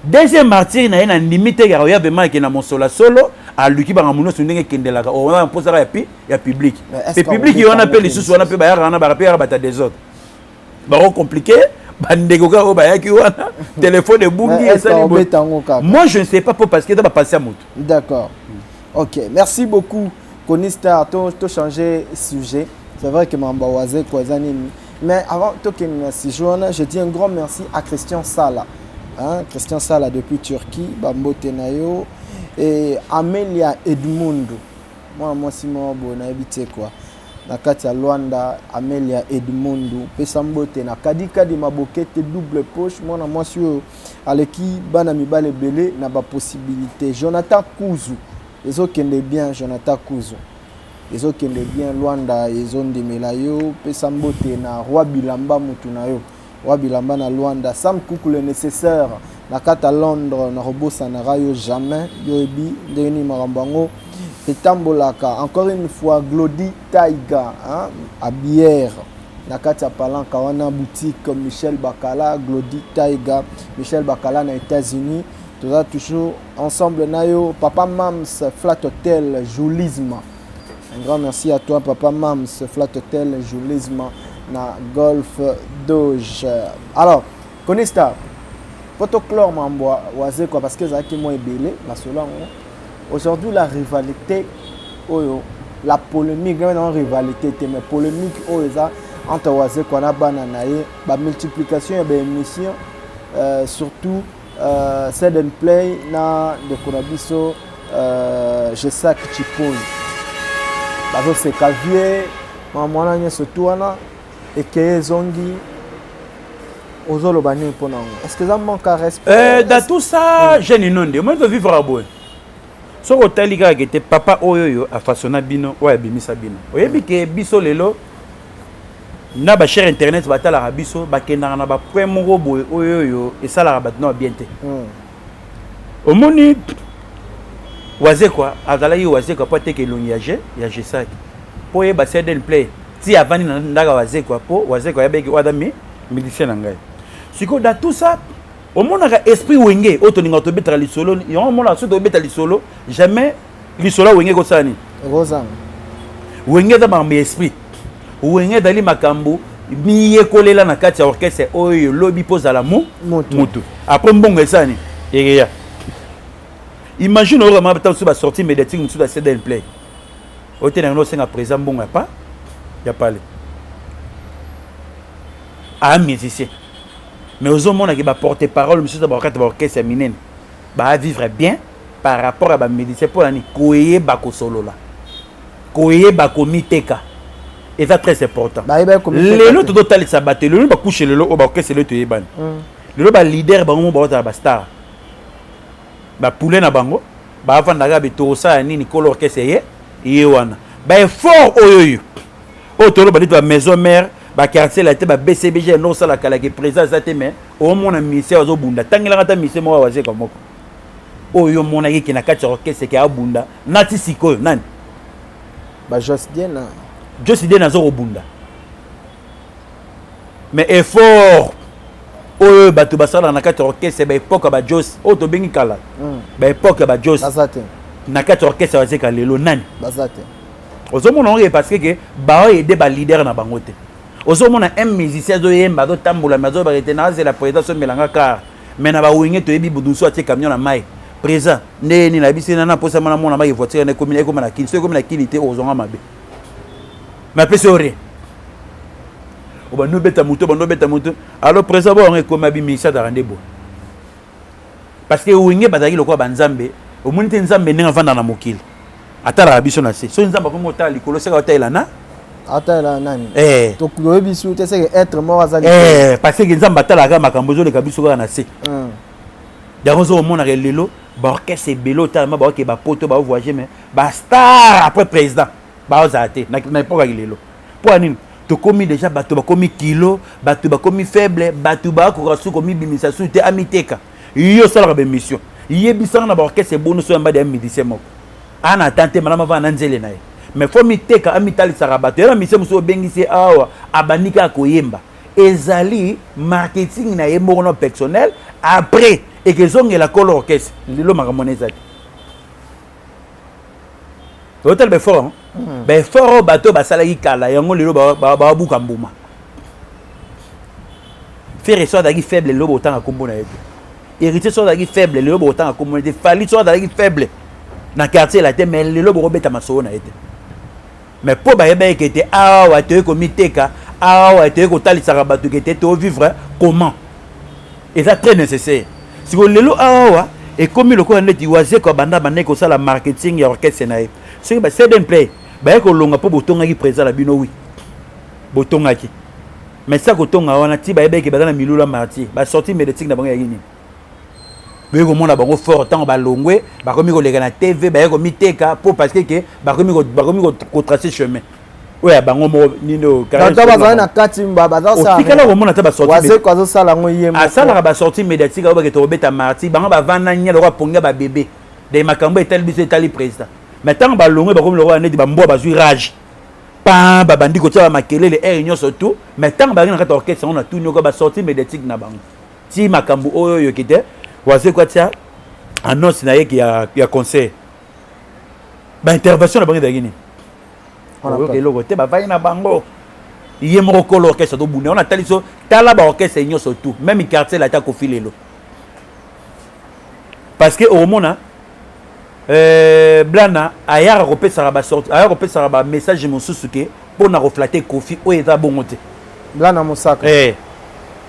deuxième martyr na ye, na ndimi te kaka oya vraiment eke na mosola solo, aluki bangambo nyonso ndenge ekendelaka wana, mposaka ya pi ya public. Mpe public wana mpe lisusu wana mpe bayaka wana, baka mpe yaka bata désordre, bako compliqué bandeko kaka oyo bayaki wana, telefone ebungi, esali. Moi je ne sais pas po parce que eza bapasi ya moto. D'accord, ok, merci beaucoup Konista. To changer sujet, c'est vrai que mamba Wazekwa eza nini, mais avant tokende na sujet wana, je dis un grand merci à Christian Sala, hein, Christian Sala depuis Turquie, bambote na yo. Et Amelia Edmundo, mwana mwasi moko boye nayebi te quoi, na kati ya Lwanda, Amelia Edmundu, pesa mbote na Kadikadi Mabokete, double poche, mwana mwasi oyo aleki bana mibale ebele na bapossibilité. Jonathan Kuzu, ezokende bien. Jonathan Kuzu, ezokende bien, Lwanda ezondimela yo. Pesa mbote na Roi Bilamba, mutu na yo Roi Bilamba na Lwanda. Sam Kuku le nécessaire na kati ya Londres, na kobosanaka yo jamais, yo yebi ndenge nini makambo yango etambolaka. Encore une fois, Glody Taiga, hein, abiere na kati ya Palanka wana, boutique Michel Bakala. Glody Taiga, Michel Bakala na États-Unis, toza toujours ensemble na yo. Papa Mams, Flat Hotel Julisme, un grand merci à toi Papa Mams, Flat Hotel Julisme na Golf Doge. Alors Konista, po toclore mambo Wazekwa, parce que ezalaki mwa ebele masolo yango, aujourd'hui la rivalité oyo, la polémique, non rivalité te, mais polémique oyo eza entre Wazekwa na bana na ye, bamultiplication ya baémission, surtout Seden Play na ndeko na biso Jesak Chiponi, bazoseka vie mwana nyonso tu wana ekeye ezongi. Ozoloba nini mpona yango? Est ce que eza manque à respect? Dans tout ça, jeune inonde moi tovivre boye. Soki otali kaka ke te papa oyo oyo afasona bino, oyo abimisa bino, oyebi ke biso lelo na bachaîne internet batalaka biso, bakendaka na bapoint moko boye oyo oyo esalaka bato na bien te. Omoni Wazekwa azalaki Wazekwa mpo ateka elongi ya g ya Gesaki, mpo oyeba cdn play ti avandi na ndaka Wazekwa, mpo Wazekwa ayebaki oyo aza musicien na ngai. Sikoyo, dans tout ça, omonaka esprit Wenge oyo tolingaka tobetaka lisolo yango. Omonaka soki tobeta lisolo, jamais lisolo ya Wenge ekosala nini? Ekozanga. Wenge eza makambo ya esprit. Wenge ezali makambo miyekolela na kati ya orchestre oyo elobi mpo ozala mu Mutu. Mutu après mbongo esala nini? Ereya. Imagine oyo kama mosusu basortie médiatique mosusu ya cdn play oyo te, na yango osenga président mbongo ya pa ya pale aa musicien, mais ozomonaki baporte parole mosusu bakati baorchestre ya minene baavivre bien par rapport ya bamusicien. Mpo nani? Koyeba kosolola, koyeba komiteka eza très important. Bayeba komiteka Lelo te. Tozotalisa bato lelo bakushe, lelo oyo baorchestre lelo toyebani. Lelo baleader bango mo baozala bastar, bapoulet na bango bavandaka be tokosala nini? Kolo orchestre ye ye wana, baeffort oyo oyo oyo toloba neti bamaison mère, baquartier la te, ba BCBG ndo osala kalaki président aza te, mais omona musicien azobunda. Tangelaka ata musicien moko awazeka moko oyo omonaki ke na kati ya orchestre ke abunda nati sikoyo nani? Bajos Diena. Josi Den aza kobunda, mais effort oyo bato basalaka na kati ya orchestre, baépoque ya bajos oyo tobengi kala, baépoque ya bajos Baza te. na kati ya orchestre bazeka lelo nani? Baza te. Ozomona oyo parce que baoyede baleader na bango te. Ozomona un musicien azoyemba, azotambola, mais azoyebaka ete nazela président asombelanga car. Mais na bawenge toyebi budusu atie camion na mai, président nde nini nayebisi nana mposa mana mona mai voiture na ekomi, ekoma na kini. So ekomi na kini te, ozonga mabe, mais apesi yo rien. Obandi obeta moto, obandi obeta moto, alors président bo yango ekomi abimisi azalaka nde boye, parce que Wenge bazalaki lokola banzambe. Omoni te Nzambe ndenge avanda na mokili, atalaka biso na se. Soki Nzambe akomi kotala likolo, seka otalela na Atala nani? Eh. Toyebi su te, seke être moko aza. Eh, parce que Nzambe atalaka makambo ezoleka biso kaka na se. Yango ozo omonaka lelo baorchestre ebele otalama, baoke bapoto, baovoyage, mais bastar après président baozala te na époque yaki lelo. Mpo ya nini? Tokomi déjà bato bakomi kilo, bato bakomi faible, bato bakoka su komibimisa su te, amiteka. Yo osalaka baémission, yebisanga na baorchestre eboni so yambadi ya musicien moko ana atan te malamu avanda na nzele na ye, mais fo miteka, amitalisaka bato. Ya na musicien mosusu obengisi ye awa, abandi kaka koyemba, ezali marketing na ye moko na personnel, après ekezongela kolo orchestre. Lelo makambo wana eza te. Otala baeffort, baeffort oyo bato oyo basalaki kala, yango lelo babuka mbuma. Ferre so azalaki faible, lelo botanga nkombo na ye te. Héritier so azalaki faible, lelo botanga nkombo na ye te. Fally so azalaki faible na quartier la te, mais lelo bokobeta masolo na ye te. Mais mpo bayeba eke te awa toye komiteka, awa toye kotalisaka bato ke te tovivre comment, eza très nécessaire. Sikoyo lelo awa ekomi lokola neti Wazeko abanda bandaki kosala marketing ya orchestre na ye. Soki ba cdn play baye kolonga mpo botongaki président na bino, wi, botongaki, mais sa kotonga wana ti bayebaki baza na milula martyr, basortie médiatique na bango yaki nini? Boye komona bango fort ntango balongwe, bakomi koleka na TV, baye komiteka mpo parce que ke bakomi kotrace chemin oyo ya bango moko nini oyo. Bato bazali na kati. Otikala komona te basortie. Wazeko azosala yango ye moko. Asalaka basortie médiatique oyo bakete kobeta martyr, bango bavanda nya lokola pongi ya babebe de makambo etali biso, etali président. Mais ntango balongwe, bakomi lokola neti bambwa bazwi rage pan, babandi kotia bamakelele aire nyonso tout. Mais ntango bazalaki na kati ya orchestre yango, na tuni oko basortie médiatique na bango ti makambo oyo oyoki te. Wazeko atia annonce na ye ya concert, baintervention na bango ezalaki nini? Oyoka eloko te. Bavandi na bango, ye moko kolo orchestre tobunda wana. Tali so, tala baorchestre nyonso tout, même quartier lata Kofi lelo, parce que okomona Blana ayaka kopesaka basorti, ayaka kopesaka bamessage mosusu ke mpo na koflatter Kofi, oyo eza bongo te. Blana Mosaka.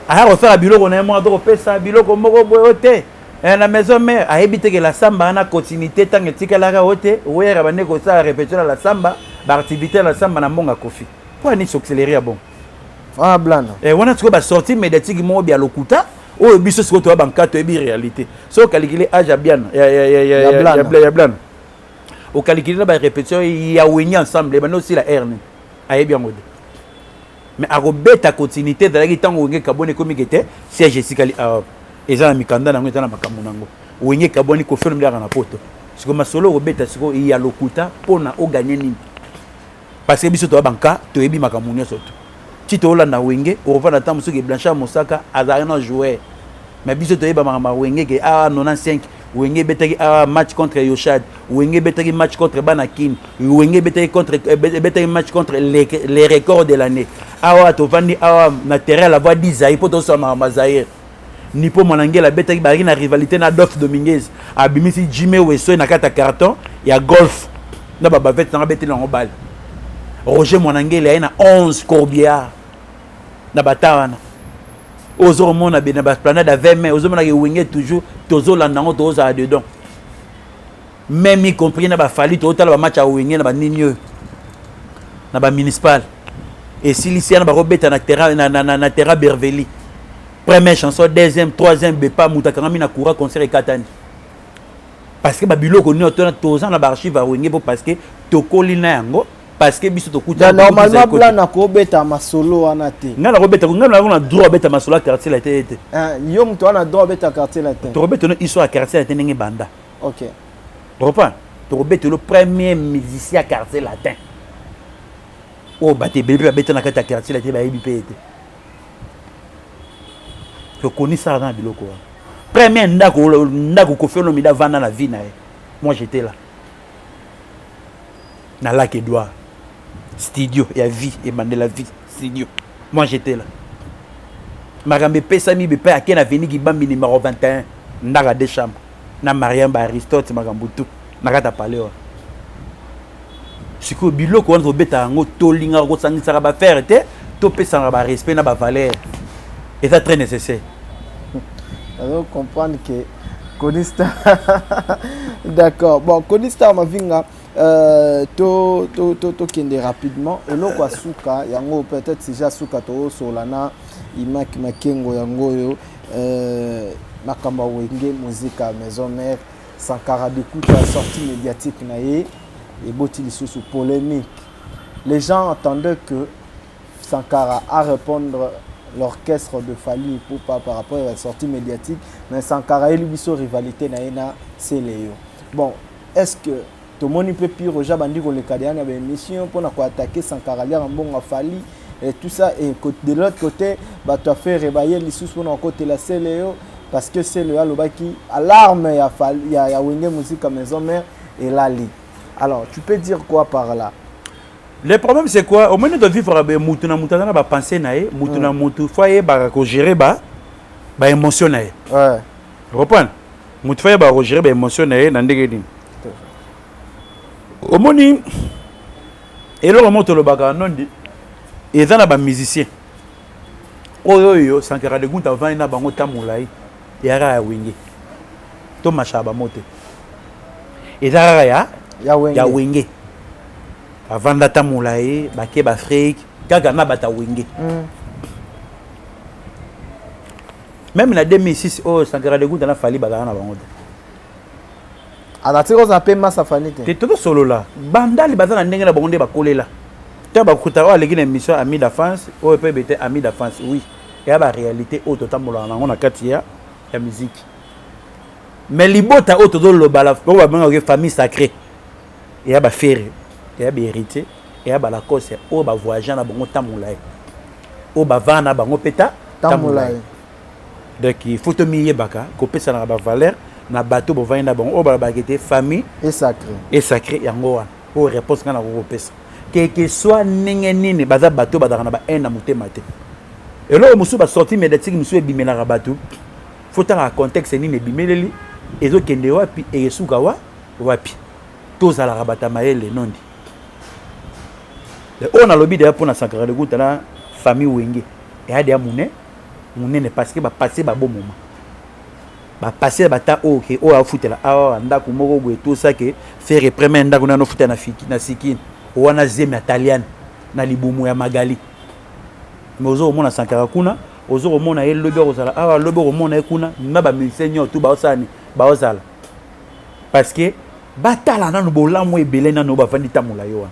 Aya kosala biloko na ye moko, aza kopesa biloko moko boye oyo te. Na maison mère ayebi te ke la samba wana continuité ntango etikalaka oyo te, oyaka bande kosala répétition na la samba, baactivité ya la samba na mbongo ya Kofi. Mpo ani sorcellerie ya bongo? Wana Blana. Wana sikoyo basortie médiatique moko bya lokuta oyo biso sikoyo toya banka toyebi réalité. So okalikile age ya Biana, ya Blana. Ocalculer na barépétition ya Wenge Ensemble ebandi osila heure nini, ayebi yango te. Mais akobeta continuité ezalaki ntango Wenge kabwani, ekomi ke te, siège esikali awa, eza na mikanda nango, eza na makambo nango. Wenge kabwani, Koffi Olomide kaka na Poto. Sikoyo masolo okobeta sikoyo ya lokuta mpona oganye nini? Parce que biso toya banka, toyebi makambo nyonso to ti toolanda Wenge. Okovanda ntango mosuki Blanchard Mosaka azalaki na joueur, mais biso toyeba makambo ya Wenge ke awa 95 Wenge ebetaki awa match contre Yoshad, Wenge ebetaki match contre bana Kine, Wenge ebetaki contre, ebetaki match contre les records de l'année. Awa tovandi awa na terrain La Voix d'Isaïe mpo tosala makambo ya Zaire. Nipo Mwanangela abetaki, bazalaki na rivalité na Adolphe Dominguez, abimisi Jimmy Wesoy na kati ya carton ya golf na babavete nanga, abeteli yango bale. Roger Mwanangele aye na 11 corbillard na bata wana. Ozo komona be na baesplanade ya 20 mai, ozomonaka Wenge toujours tozolanda yango, tozala dedans, même y compris na baFally. Tozotala bamatch ya Wenge na banini oyo na bamunicipal, esilisi wana bakobeta na terrain, na terrain Berveli, première chanson, deuxième, troisième, bepa moto akangami na courant, concert ekatani. Parce que babiloko nyonso toza na baarchive ya Wenge, mpo parce que tokoli na yango, parce que biso tokuta. Normalement plan nakobeta masolo wana te. Ngai nakobeta, ngai nako na droit abeta masolo ya Quartier Latin te. Yo moto wana droit abeta Quartier Latin? Tokobeta no histoire ya Quartier Latin ndenge banda. Reprendre, tokobeta le premier musicien ya Quartier Latin oyo bato ebele mpe babeta na kati ya Quartier Latin bayebi mpe ete tokonisaka na biloko wana. Premier ndako, ndako Koffi Olomide avanda na vie na ye, moi j'étais là na Lac Edouard, studio ya vie ebandela vie studio, moi j'étais là. Makambo epesami bepe ake na veni Kibambi numéro 21, ndako ya deux chambres na Mariam baAristote, makambo tu na kati ya palais wana. Sikoyo biloko wana tobeta yango, tolingaka kosangisaka baaffaire te, topesaka barespect na bavaleur, eza très nécessaire. Nazo comprendre que Konista, d'accord. Bon, Konista Mavinga, to to to tokende rapidement eloko ya suka yango, peut-être sujet ya suka tokosola na Imak Makengo yango oyo, makambo ya Wenge Musica Maison Mère. Sankara Dekuta, sortie médiatique na ye eboti lisusu polémique. Les gens attendaient que Sankara a répondre l'orchestre de Fally Ipupa par rapport à la sortie médiatique, mais Sankara ayeli biso rivalité na ye na Celeo. Bon, est-ce que tomoni mpe pire oja bandi koleka deya na baémission mpona koattaquer Sankara, liaka mbongo Fally et tout ça? Et de l'autre côté, bato affaire baye lisusu mpona kokotela Celeo, parce que Celeo alobaki alarme ya Wenge Musica Maison Mère elali. Alors, tu peux dire quoi par là? Le problème, c'est quoi? Au moins de vivre, mutu na mutu aza na bapense na ye, mutu na mutu faut ayebaka kogérer ba baémotion na ye. Reprendre, mutu faut ayebaka kogérer baémotion na ye na ndenge nini. Omoni eloko moko tolobaka nondi, eza na bamusicien oyo Sankara de Gunta avandi na bango ta molai, eyaka ya Wenge, tomashaka bango te, eza kaka ya ya Wenge. Ya Wenge, bavanda ta molai, bake baAfrique kaka na bato ya Wenge. Même na 2006 oyo Sankara de Gunta na Fally bazalaka na bango te. Azalaki kozala mpe masa Fally te. Te, tozosolola bandali baza na ndenge na bango nde bakolela te. Bakuta oyo aleki na émission Ami d'enfance, oyo mpe bete ami d'enfance, oui, eya baréalité oyo totambolaka nango na kati ya musique. Mais libota oyo tozoloba, oyo babengaka famille sacrée, eya baFerre, eya bahéritier, eya balacoste oyo bavoyage na bango ta molai, oyo bavanda na bango mpe ta ta molai. Donc il faut tomiyebaka kopesanaka bavaleur na bato bovandi na bango, oyo balobaka ete famille est sacré. Est sacré. Yango wana oyo réponse ngai nakokopesa, keke soit ndenge nini, baza bato bazalaka na bahaine na motema te. Eloko mosusu, basortie médiatique mosusu ebimelaka bato, faut talaka contexte nini ebimeleli, ezokende wapi, esuka wa wapi. Tozalaka bato ya mayele nondi. Oyo nalobi deya mpona Sankara de Kuta na famille Wenge, eya deya monene monene, parce que bapasse babomoma, bapasse bata oyo ke oyo afutela awa ndako moko boye, tosake Ferre premier ndako nano ofutela na Sikini wana, zemi ya Taliane na libumu ya Magali. Mais ozo komona Sankara kuna, ozo komona ye lobi akozala awa, lobi okomona ye kuna na bamusicien nyonso tu baosala ni baozala, parce que Batala nanu bolamu ebele nanu bavandi tambola yo wana.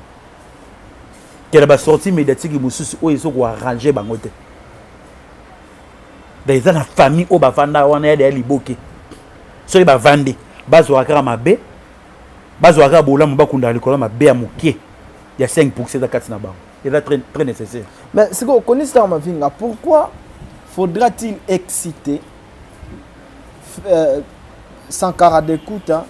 Kela ba sortie médiatique mosusu oyo ezo ko arranger bango te. Donc eza na famille oyo bavanda wana ya deya liboke. Soki bavandi bazwaka kaka mabe, bazwaka kaka bolamu bakundaka likolo mabe ya moke ya 5% eza kati na bango. Eza très, très nécessaire. Mais sikoyo Koni Star Mavinga, pourquoi faudra-t-il exciter Sankara Dekuta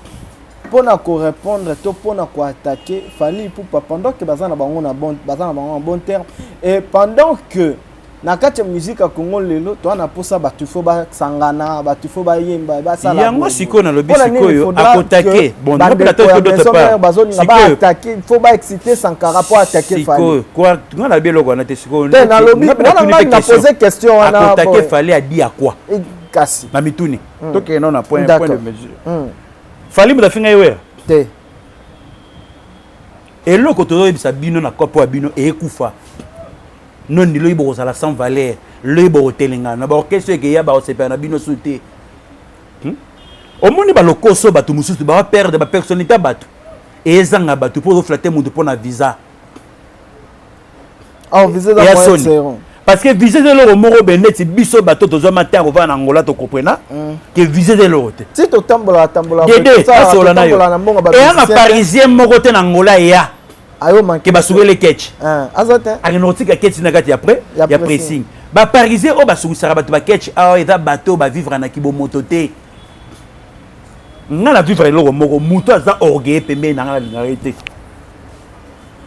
mpona korépondre to mpona koattaquer Fally Ipupa pendant que baza na bango na bon, baza na bango na bon terme et pendant que na kati ya musique ya Congo lelo toza na posa bato fo basangana, bato fo bayemba, basala yango? Sikoyo nalobi, sikoyo akotake. Bon, d'autre part bazolinga baattaquer, faut baexciter Sankara mpo attaquer Fally. Sikoyo nga nalobi eloko wana te. Sikoyo te, nalobi wana, ngai na pose question wana. Akotake Fally adi ya quoi? Kasi na mituni tokende na point de mesure. Fally moto afinga ye Wera? Te. Eloko tozoyebisa bino na kopo ya bino eyekufa nondi, loyi bokozala sans valeur, loyi bokotelengana na baorchestre ekeya, bakosepela na bino su te. Omoni balokoso, bato mosusu baperdre bapersonnalité ya bato, ezanga bato mpo ozoflatter moto mpo na visa. Ya soni, parce que visa eza eloko moko be neti biso bato tozwa matin kovanda na Angola, tokomprena ke visa eza eloko te. Si totambola tambola. Dede asola na yo, eya na Parisien moko te na Angola eya ke basukeli ketch. Aza te. Akende kotika ketch na kati ya pressing. Baparisien oyo basukisaka bato baketch awa eza bato oyo bavivre na kibomoto te. Nga na vivre eloko moko, moto aza orgueil pembeni na nga, nalingaka ye te.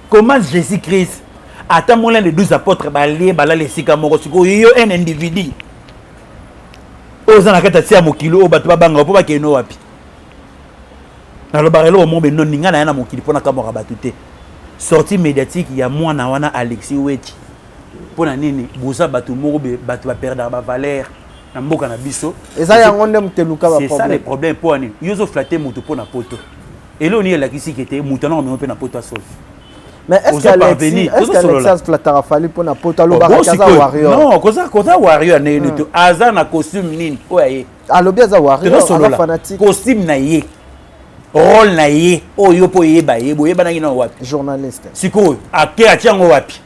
Comment Jésus Christ ata molin de 12 apôtres balie, balala esika moko? Sikoyo yo, un individu oyo oza na kati ya tia mokili oyo bato babangaka mpo bakende wapi? Nalobaka eloko moko benondi, ngai na ya na mokili mpo nakamwaka bato te. Sortie médiatique ya mwana wana Alexis Weti, mpo na nini boza bato moko bato baperdaka bavaleur na mboka na biso? Eza yango nde moteluka. C'est ça le problème. Mpo nini yo ozoflatter moto mpo na poto? Eloko nini elakisi ke te moto anango memo mpe na poto asolo? Mais est-ce qu'Alexis, est-ce qu'Alexis aflataka Fally mpo na poto? Alobaka aza warrior. Non, koza warrior ndenge nini to aza na costume nini oyo aye? Alobi aza warrior, aza fanatique. Costume na ye, rôle na ye oyo mpo oyeba ye, boyebanaki na wapi? Journaliste. Sikoyo ake atia yango wapi?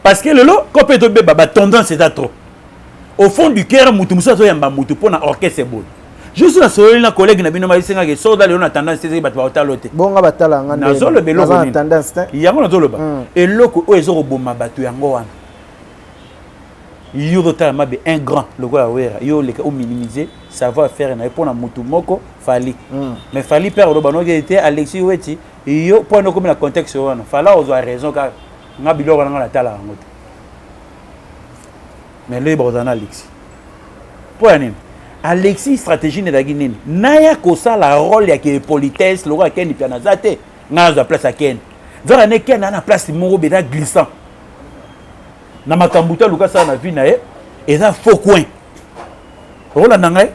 Parce que lelo ko mpe tobeba, batendance eza trop au fond du cœur. Mutu mosusu azoyamba mutu mpo na orchestre boye. Juste nasololi na collègue na bino, bayesengaki soda lelo na tendance te, ezaki bato baotalo te. Bonga batala nga. Nazoloba eloko nini? Yango nazoloba, eloko oyo ezokoboma bato yango wana. Yo ozotala mabe un grand lokola Wera, yo oleka ominimiser savoir faire na ye mpo na mutu moko Fally. Mais Fally père oloba noki te Alexis Weti yo mpo wana okomi na contexte wana. Fala ozwa raison kaka nga biloko na nga natala yango te, mais loyeba kozala na Alexis mpo ya nini? Alexis stratégie ezalaki nini? Naya kosala rôle ya ke politesse lokola Ken Pia naza te, ngai nazwa place ya Ken. Nzaka ne Ken aza na place moko beza glissant na makambo te, aluka asala na vie na ye eza faux coin. Okolanda ngai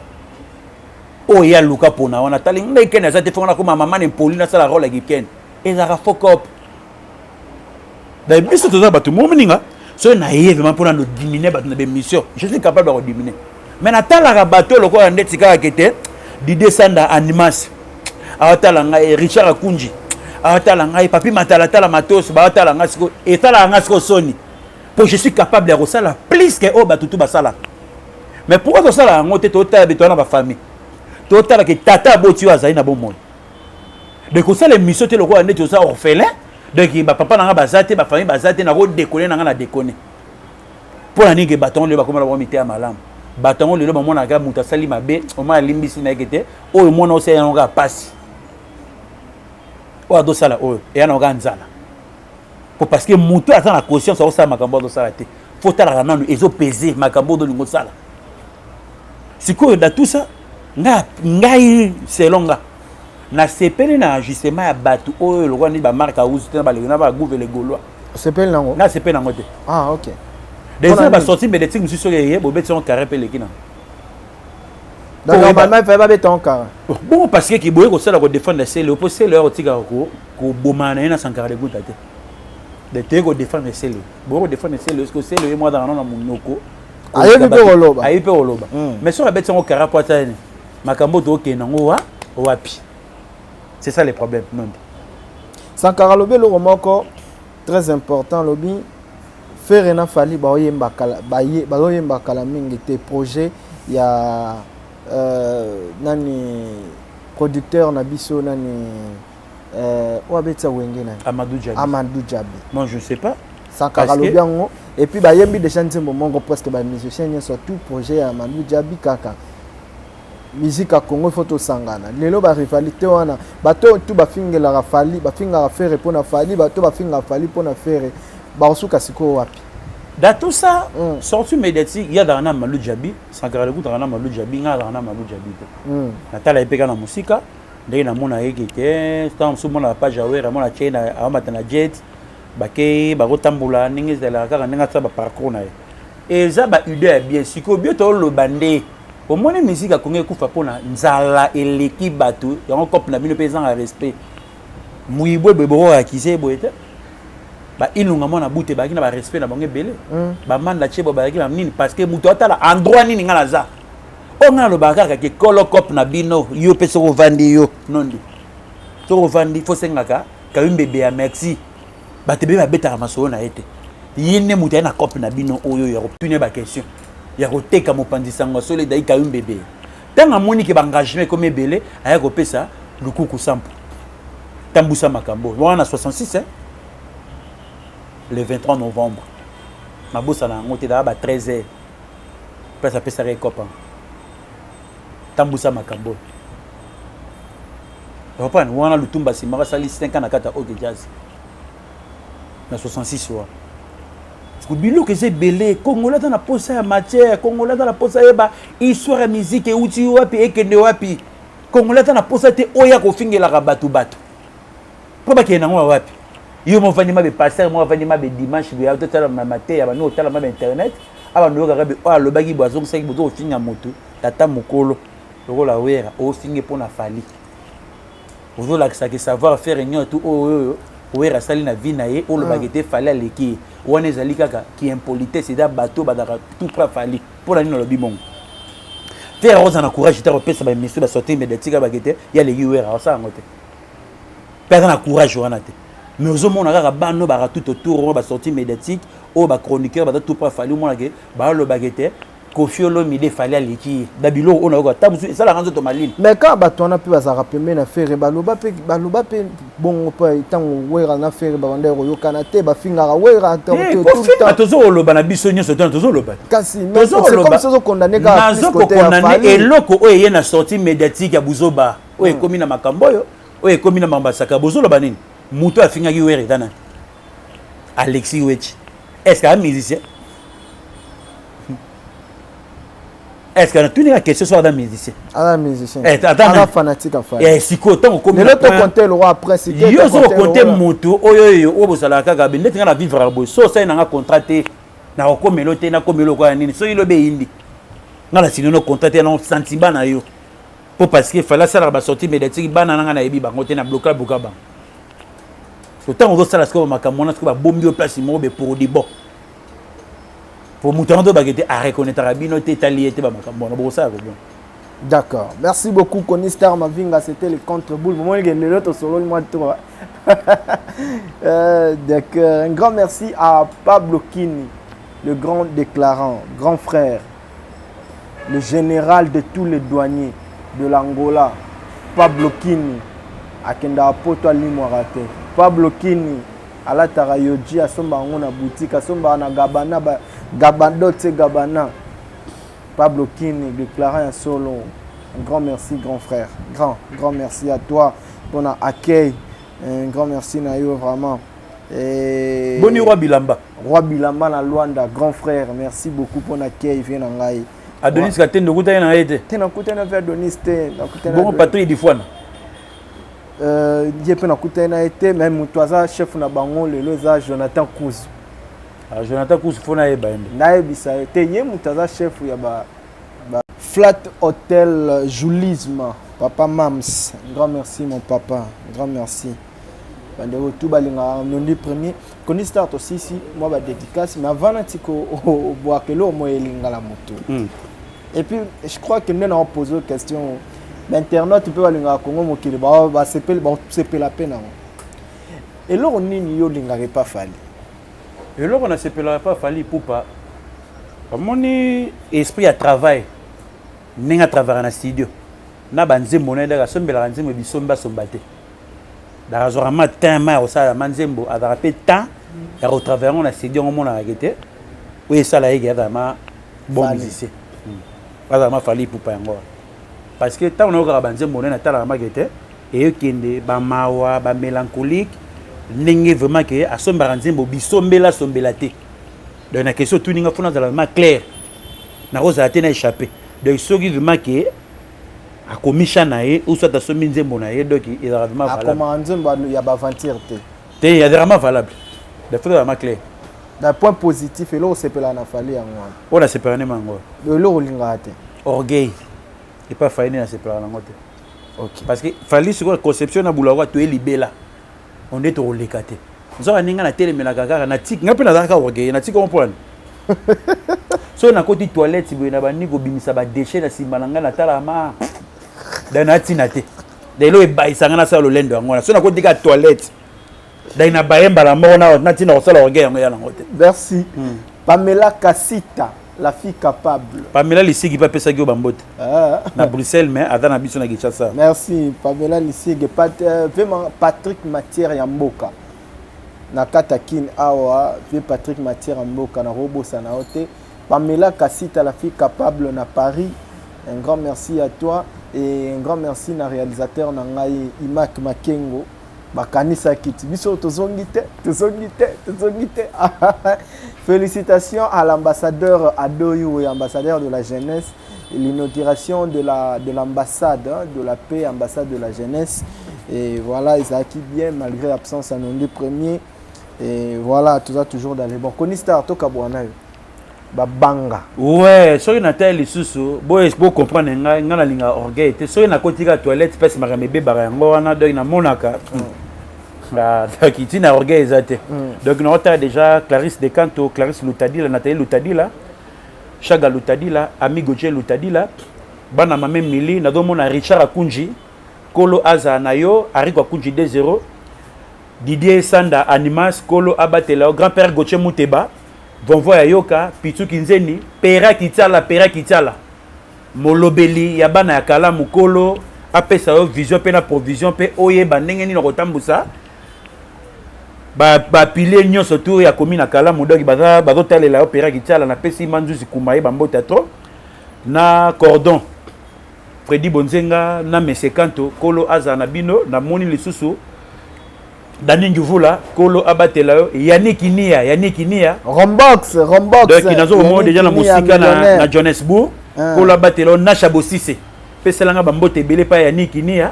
oyo ye aluka mpona wana tali ngai Ken aza te, fonga nakoma mama na impoli, nasala rôle ya Ken, ezalaka faux cop. Donc biso toza bato moko moninga, soki naye vraiment mpona no diminuer bato na bémission, je suis capable ya kodiminuer, mais natalaka bato lokola ndeti kaka kete Didie Sanda Animas aotala ngai, Richard Akunji aotala ngai, Papi Matalatala Matos baotala ngai. Sikoyo etalaka ngai sikoyo soni, po je suis capable ya kosala plus ke oyo bato tu basalaka. Mais pourquoi tosala yango te? Totala beto wana bafamille, totala ke tata aboti oyo azali na bomoi. Donc kosala émission te lokola ndeti oza orphelin. Donc bapapa na nga baza te, bafamille baza te, nakodekone na nga na dekone mpo na nini? Ke bato yango lelo bakoma na bango miteya malamu. Bato yango lelo bamonaka moto asali mabe, oma alimbisi na yeke te. Oyo mwana osala yango kaka pasi, oyo azosala oyo eya na kaka nzala po parce que moto aza na conscience akosala makambo azosala te. Fo talaka nanu ezopese makambo oyo olingi osala sikoyo. Da tout ça, ngai selon nga, nasepeli na ajustement ya bato oyo lokola nini, bamarke ausu te na baleki na bagouve le Gaulois. Osepeli nango? Nasepeli nango te. Ah ok. Déjà basorti médiatique mosusu, soki eye bobeti yango carré mpe eleki nango. Donc normalement il fallait babeta yango carré. Bongo parce que kiboye kosala kodéfendre Sele, po Sele oyo kotikaka kobomana na ye na Sankara de Guta te, de toye kodéfendre Sele, boye kodéfendre Sele parce que Sele ye moko azalaka nano na monoko. Ayebi mpe koloba. Ayebi mpe koloba, mais soki abeti yango carré po atani makambo tokokende yango wa wapi? C'est ça le problème, non? Sankara alobi eloko moko très important. Alobi Ferre na Fally baoyemba kala, bazoyemba kala mingi te. Projet ya nani, producteur na biso nani, oyo abetisa Wenge, nani? Amadou Djabi. Amadou Djabi. Moi, je sais pas. Sankara alobi yango. Et puis bayembi déjà nzembo moko, presque bamusicien nyonso, tout projet ya Amadou Djabi. Kaka musique ya Congo, ifo tosangana. Lelo barivalité wana, bato tu bafingelaka Fally, bafingaka Ferre mpo na Fally, bato bafingaka Fally mpo na Ferre, bakosuka sikoyo wapi? Dans tout ça, sortie médiatique ya azalaka na Amadou Djabi, Sankara lekutaka na Amadou Djabi, ngai azalaka na Amadou Djabi te. Natala ye mpe kaka na mosika, ndenge namona yeke te. Ntango mosusu mona bapage ya Wera, mona tie aomata na jet, bakei bakotambola, ndenge ezalaka kaka, ndenge asala baparcours na ye, eza baidée ya bien. Sikoyo bio tooloba nde omoni musique ya Kongo ekufa mpona nzala eleki bato. Yango cope na bino mpe ezanga respect. Moyibo eboye bokokakize boye te. Bailunga mwana bute bazalaki na barespect na bango ebele. Bamanda tie bo bazalaki na nini? Parce que moto atala endroit nini ngai naza oyo. Ngai nalobaka kaka ke kolo cope na bino, yo mpe soki ovandi, yo nondi, soki ovandi, fo sengaka Kayumbebe ya merci. Bato ebele babetaka masolo na ye te. Ye nde moto aye na cope na bino oyo ya kotuna baquestion ya koteka mopanzi sango ya solo. Ezali Kayumbebe. Ntango amoni ke baengagement ekomi ebele, aya kopesa lukuku sampo tambusa makambo wana na 66, le 23 novembre, nabosana yango te. Daa ba 13 heures, place apesaka ekopa tambusa makambo oyo. Comprendre wana, Lutumba nsima asali 5 ans na kati ya OK Jazz na 66 wana. Biloko eza ebele. Congolais aza na posa ya matière. Congolais aza na posa yeba histoire ya musique euti wapi, ekende wapi. Congolais aza na posa te oyo akofingelaka bato bato mpo bakende nango wapi. Yo mo ovandi mabe, pasteur mo avandi mabe dimanche boye, totala mateya bano, otala mabe internet awa, noyokaka be oyo alobaki boye, azongisaki bozo kofinga motu. Tata mokolo lokola Wera, ofinge mpo na Fally, ozolakisaka savoir faire nyonso tu oyo oyo Wera asali na vie na ye. Olobaki te Fally aleki ye. Wana ezali kaka ki impolitesse. Eza bato bazalaka tout près Fally. Mpo na nini alobi bongo? Te, akozala na courage te akopesa baémission, basortie médiatique, abaki te ye aleki Wera. Akosala yango te mpe aza na courage wana te. Mais ozomona kaka bano baka tout autour oyo basortie médiatique oyo, bachroniqueur baza tout près Fally. Omonake balobaki te Kofi Olomide, Fally aleki ye na biloko oyo. Nayoka ta mosusu esalaka nzoto malili. Mais kaka bato wana mpe bazalaka pembeni na Ferre, baloba mpe, baloba mpe bongo mpe ntango Wera na Ferre babanda koyokana te, bafingaka Wera. Kofinga tozo koloba na biso nyonso te, tozoloba. Kasi nazokokondane eloko oyo eye na sortie médiatique ya buzoba oyo ekomi na makambo oyo, oyo ekomi na makambo ya saka. Bozoloba nini? Moto afingaki Wera eza nani? Alexis Wechi. Est ce que aza musicien? Est ce que natuni ka question, so aza musicien? Aza musicien, aza fanatique. Afali sikoyo ntango okomi lelo, tokonte le roi prince. Yo ozo kokonte moto oyo oyo oyo bozalaka kaka ndeti nga na vivre boye. So osali nanga contrat te, nakokomela te, nakomela okoya nini? Soki lobi eyindi nga na sino no contrat te na sentiment na yo, mpo parce que Fally asalaka basortie médiatique, bana nanga nayebi bango te, na bloka bloka bango. So ntango ozosala sikoyo makambo wana, sikoyo babombi yo place moko be pour du bon, po moto yango tobaki te areconnaîtraka bino te, etali ye te. Bamakambo wana bokosala kobona. D'accord. Merci beaucoup, Kony Star Mavinga. C'était le contre-boule. Moment que le solo, moi, toi. D'accord. Un grand merci à Pablo Kini, le grand déclarant, grand frère, le général de tous les douaniers de l'Angola. Pablo Kini, akenda poto alimwaka te. Pablo Kini alataka Yohji, asomba yango na boutique, asombaka na Gabana, Gabana, Dolce Gabana. Pablo Kini, déclarant ya solo. Un grand merci, grand frère. Grand, grand merci à toi pour l'accueil. Un grand merci na yo vraiment. Et Boni Roi Bilamba. Roi Bilamba na Luanda, grand frère. Merci beaucoup pour l'accueil, viens na ngai. Adonis Katende, okutani na ye te? Te, nakutani na Adonis te. Nakutani. Bongo Patrick Difwana? Ye mpe nakutani na ye te, mais moto aza chef na bango lelo eza Jonathan Kuzu. Ah, Jonathan Kuzu, fo nayeba ye nde. Nayebisa ye te, ye moto aza chef ya ba Flat Hotel Julisme. Papa Mams, grand merci mon papa, grand merci. Bandeko tu balingaka Nondi Premier, Kony Star, tosisi mwa badédicace, mais avant natika obwaka eloko mo elingala motu. Et puis je crois que nde na opose question. Bainternaute mpe balingaka Kongo Mokili, basepeli, basepela mpe nango. Eloko nini yo olingaka epa Fally? Eloko nasepelaka epa Fally Ipupa, omoni esprit ya travail, ndenge atravaka na studio na banzembo na ye. Daka asombelaka nzembo, bisombi asomba te. Daka azwaka ma temps ma ya kosala ma nzembo, azalaka mpe temps ya kotravaille yango na studio. Yango omonaka ke te, oyo esala ye ke azala ma bon musicien, azala ma Fally Ipupa. Yango wana, parce que ntango nayokaka banzembo na ye, natalaka make te eyokende bamawa, bamélancolique, ndenge vraiment ke asombaka nzembo bisombela asombela te. Donc na question otuninga, fona azala vraiment clair, nakozala te na échappé. Donc soki vraiment ke akomisha na ye ou soit asombi nzembo na ye, donc ezalaka vraiment valable. Akomaka nzembo ya baaventure te. Te, ezalaka vraiment valable. Donc faut vraiment clair. Na point positif, eloko osepelaka na Fally, yango wana? Oyo nasepelaka nde mango. Eloko olingaka te? Orgueil epa Fally nde nasepelaka nango te. Ok. Parce que Fally sikoyo, conception na bulakwa toye libela, onde tokoleka te. Nzoka ndenge natelemelaka kaka natiki ngai mpe nazalaka orgueil, natiki comprendre. Soki nakoti toilette boye, na bandi kobimisa badéchets na nsima na ngai, natalaka ma dai natina te. Lelo ebayisa ngai, nasala lolendo yango wana. Soki nakoti kaka toilette, dai na baye mbala moko natina kosala orgueil, yango ya nango te. Merci. Pamela Kasita, la fille capable. Pamela Lisigi mpe apesaki yo bambote. Ah. Na Bruxelles, mais aza na biso na Kinshasa. Merci Pamela Lisige. Vraiment Patrick Matière ya mboka na kati ya Kine awa, vie Patrick Matière ya mboka, na kobosana yo te. Pamela Kasita, la fille capable na Paris, un grand merci à toi et un grand merci na réalisateur na ngai Imak Makengo. Bakanisaki ti biso tozongi te, tozongi te, tozongi te. Félicitations à l'ambassadeur Adoyou, ambassadeur de la jeunesse, l'inauguration de l'ambassade, hein, de la paix, ambassade de la jeunesse. Et voilà, ezalaki bien malgré l'absence à Nondi premier. Et voilà, tout ça toujours dans les bons. Koni Star, tokabwana yo babanga. Ouais, soki natali lisusu bocomprendre ngai, ngai nalingaka orgueil te. Soki nakoti kaka toilette, mpesi makambo ebebaka, yango wana. Donc namonaka, donc ntina orgueil eza te. Donc naotala déjà Clarisse Decanto, Clarisse Lutadila, Nathalie Lutadila, Chaga Lutadila, Amigo J Lutadila, bana mame Mili. Nazomona Richard Akunji, kolo azala na yo. Ariko Akunji 2-0, Didier Sanda Animas, kolo abatela yo. Grand père Gauthier Muteba Vonvo ya Yoka, Pitu Kinzeni, Pera Kitiala, Pera Kitiala, molobeli ya bana ya kala, mokolo apesa yo vision mpe na provision mpe oyeba ndenge nini okotambusa bapilier nyonso tu ya komi na kalamu. Donc bazotalela yo, Pera Kitiala. Napesi Manzuzi Kuma ye bambote trop na cordon Fredi Bonzenga na Mesekanto, kolo azala na bino. Namoni lisusu Dani Njuvula, kolo abatela yo. Yannick Nia, Yannick Nia. Rombox, Rombox. Donc nazo komona déjà na mosika na Johannesburg. Kolo abatela yo. Nasha Bosise, peselanga bambote ebele pa Yannick Nia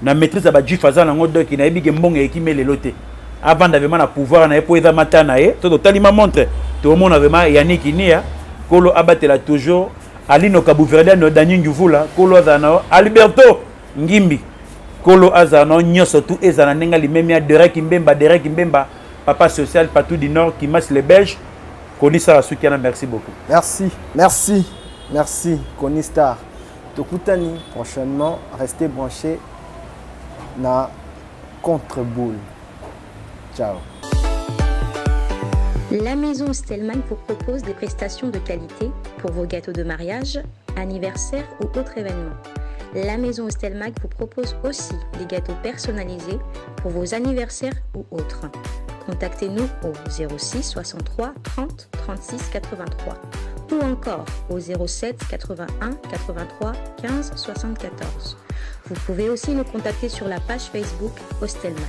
na maîtrise ya bajuif aza nango. Donc nayebi ke mbongo ekimi lelo te, avanda vraiment na pouvoir na ye mpo eza mata na ye. To totali ma montre, tomona vraiment Yannick Nia, kolo abatela toujours. Alino Kabuverdiano, Dani Njuvula, kolo azala na yo. Alberto Ngimbi, kolo azala na yo. Nyonso tu ezala na ndenge limemia. Derek Mbemba, Derek Mbemba, papa social partout du nord, Kimas le Belge, konisala suki wana. Merci beaucoup. Merci, merci, merci Koni Star. Tokutani prochainement, restez branchés na Contre-Boule. Ciao. La maison Stelman vous propose des prestations de qualité pour vos gâteaux de mariage, anniversaire ou autres événements. La maison Stelmag vous propose aussi des gâteaux personnalisés pour vos anniversaires ou autres. Contactez-nous au 06 63 30 36 83 ou encore au 07 81 83 15 74. Vous pouvez aussi nous contacter sur la page Facebook Hostelmac.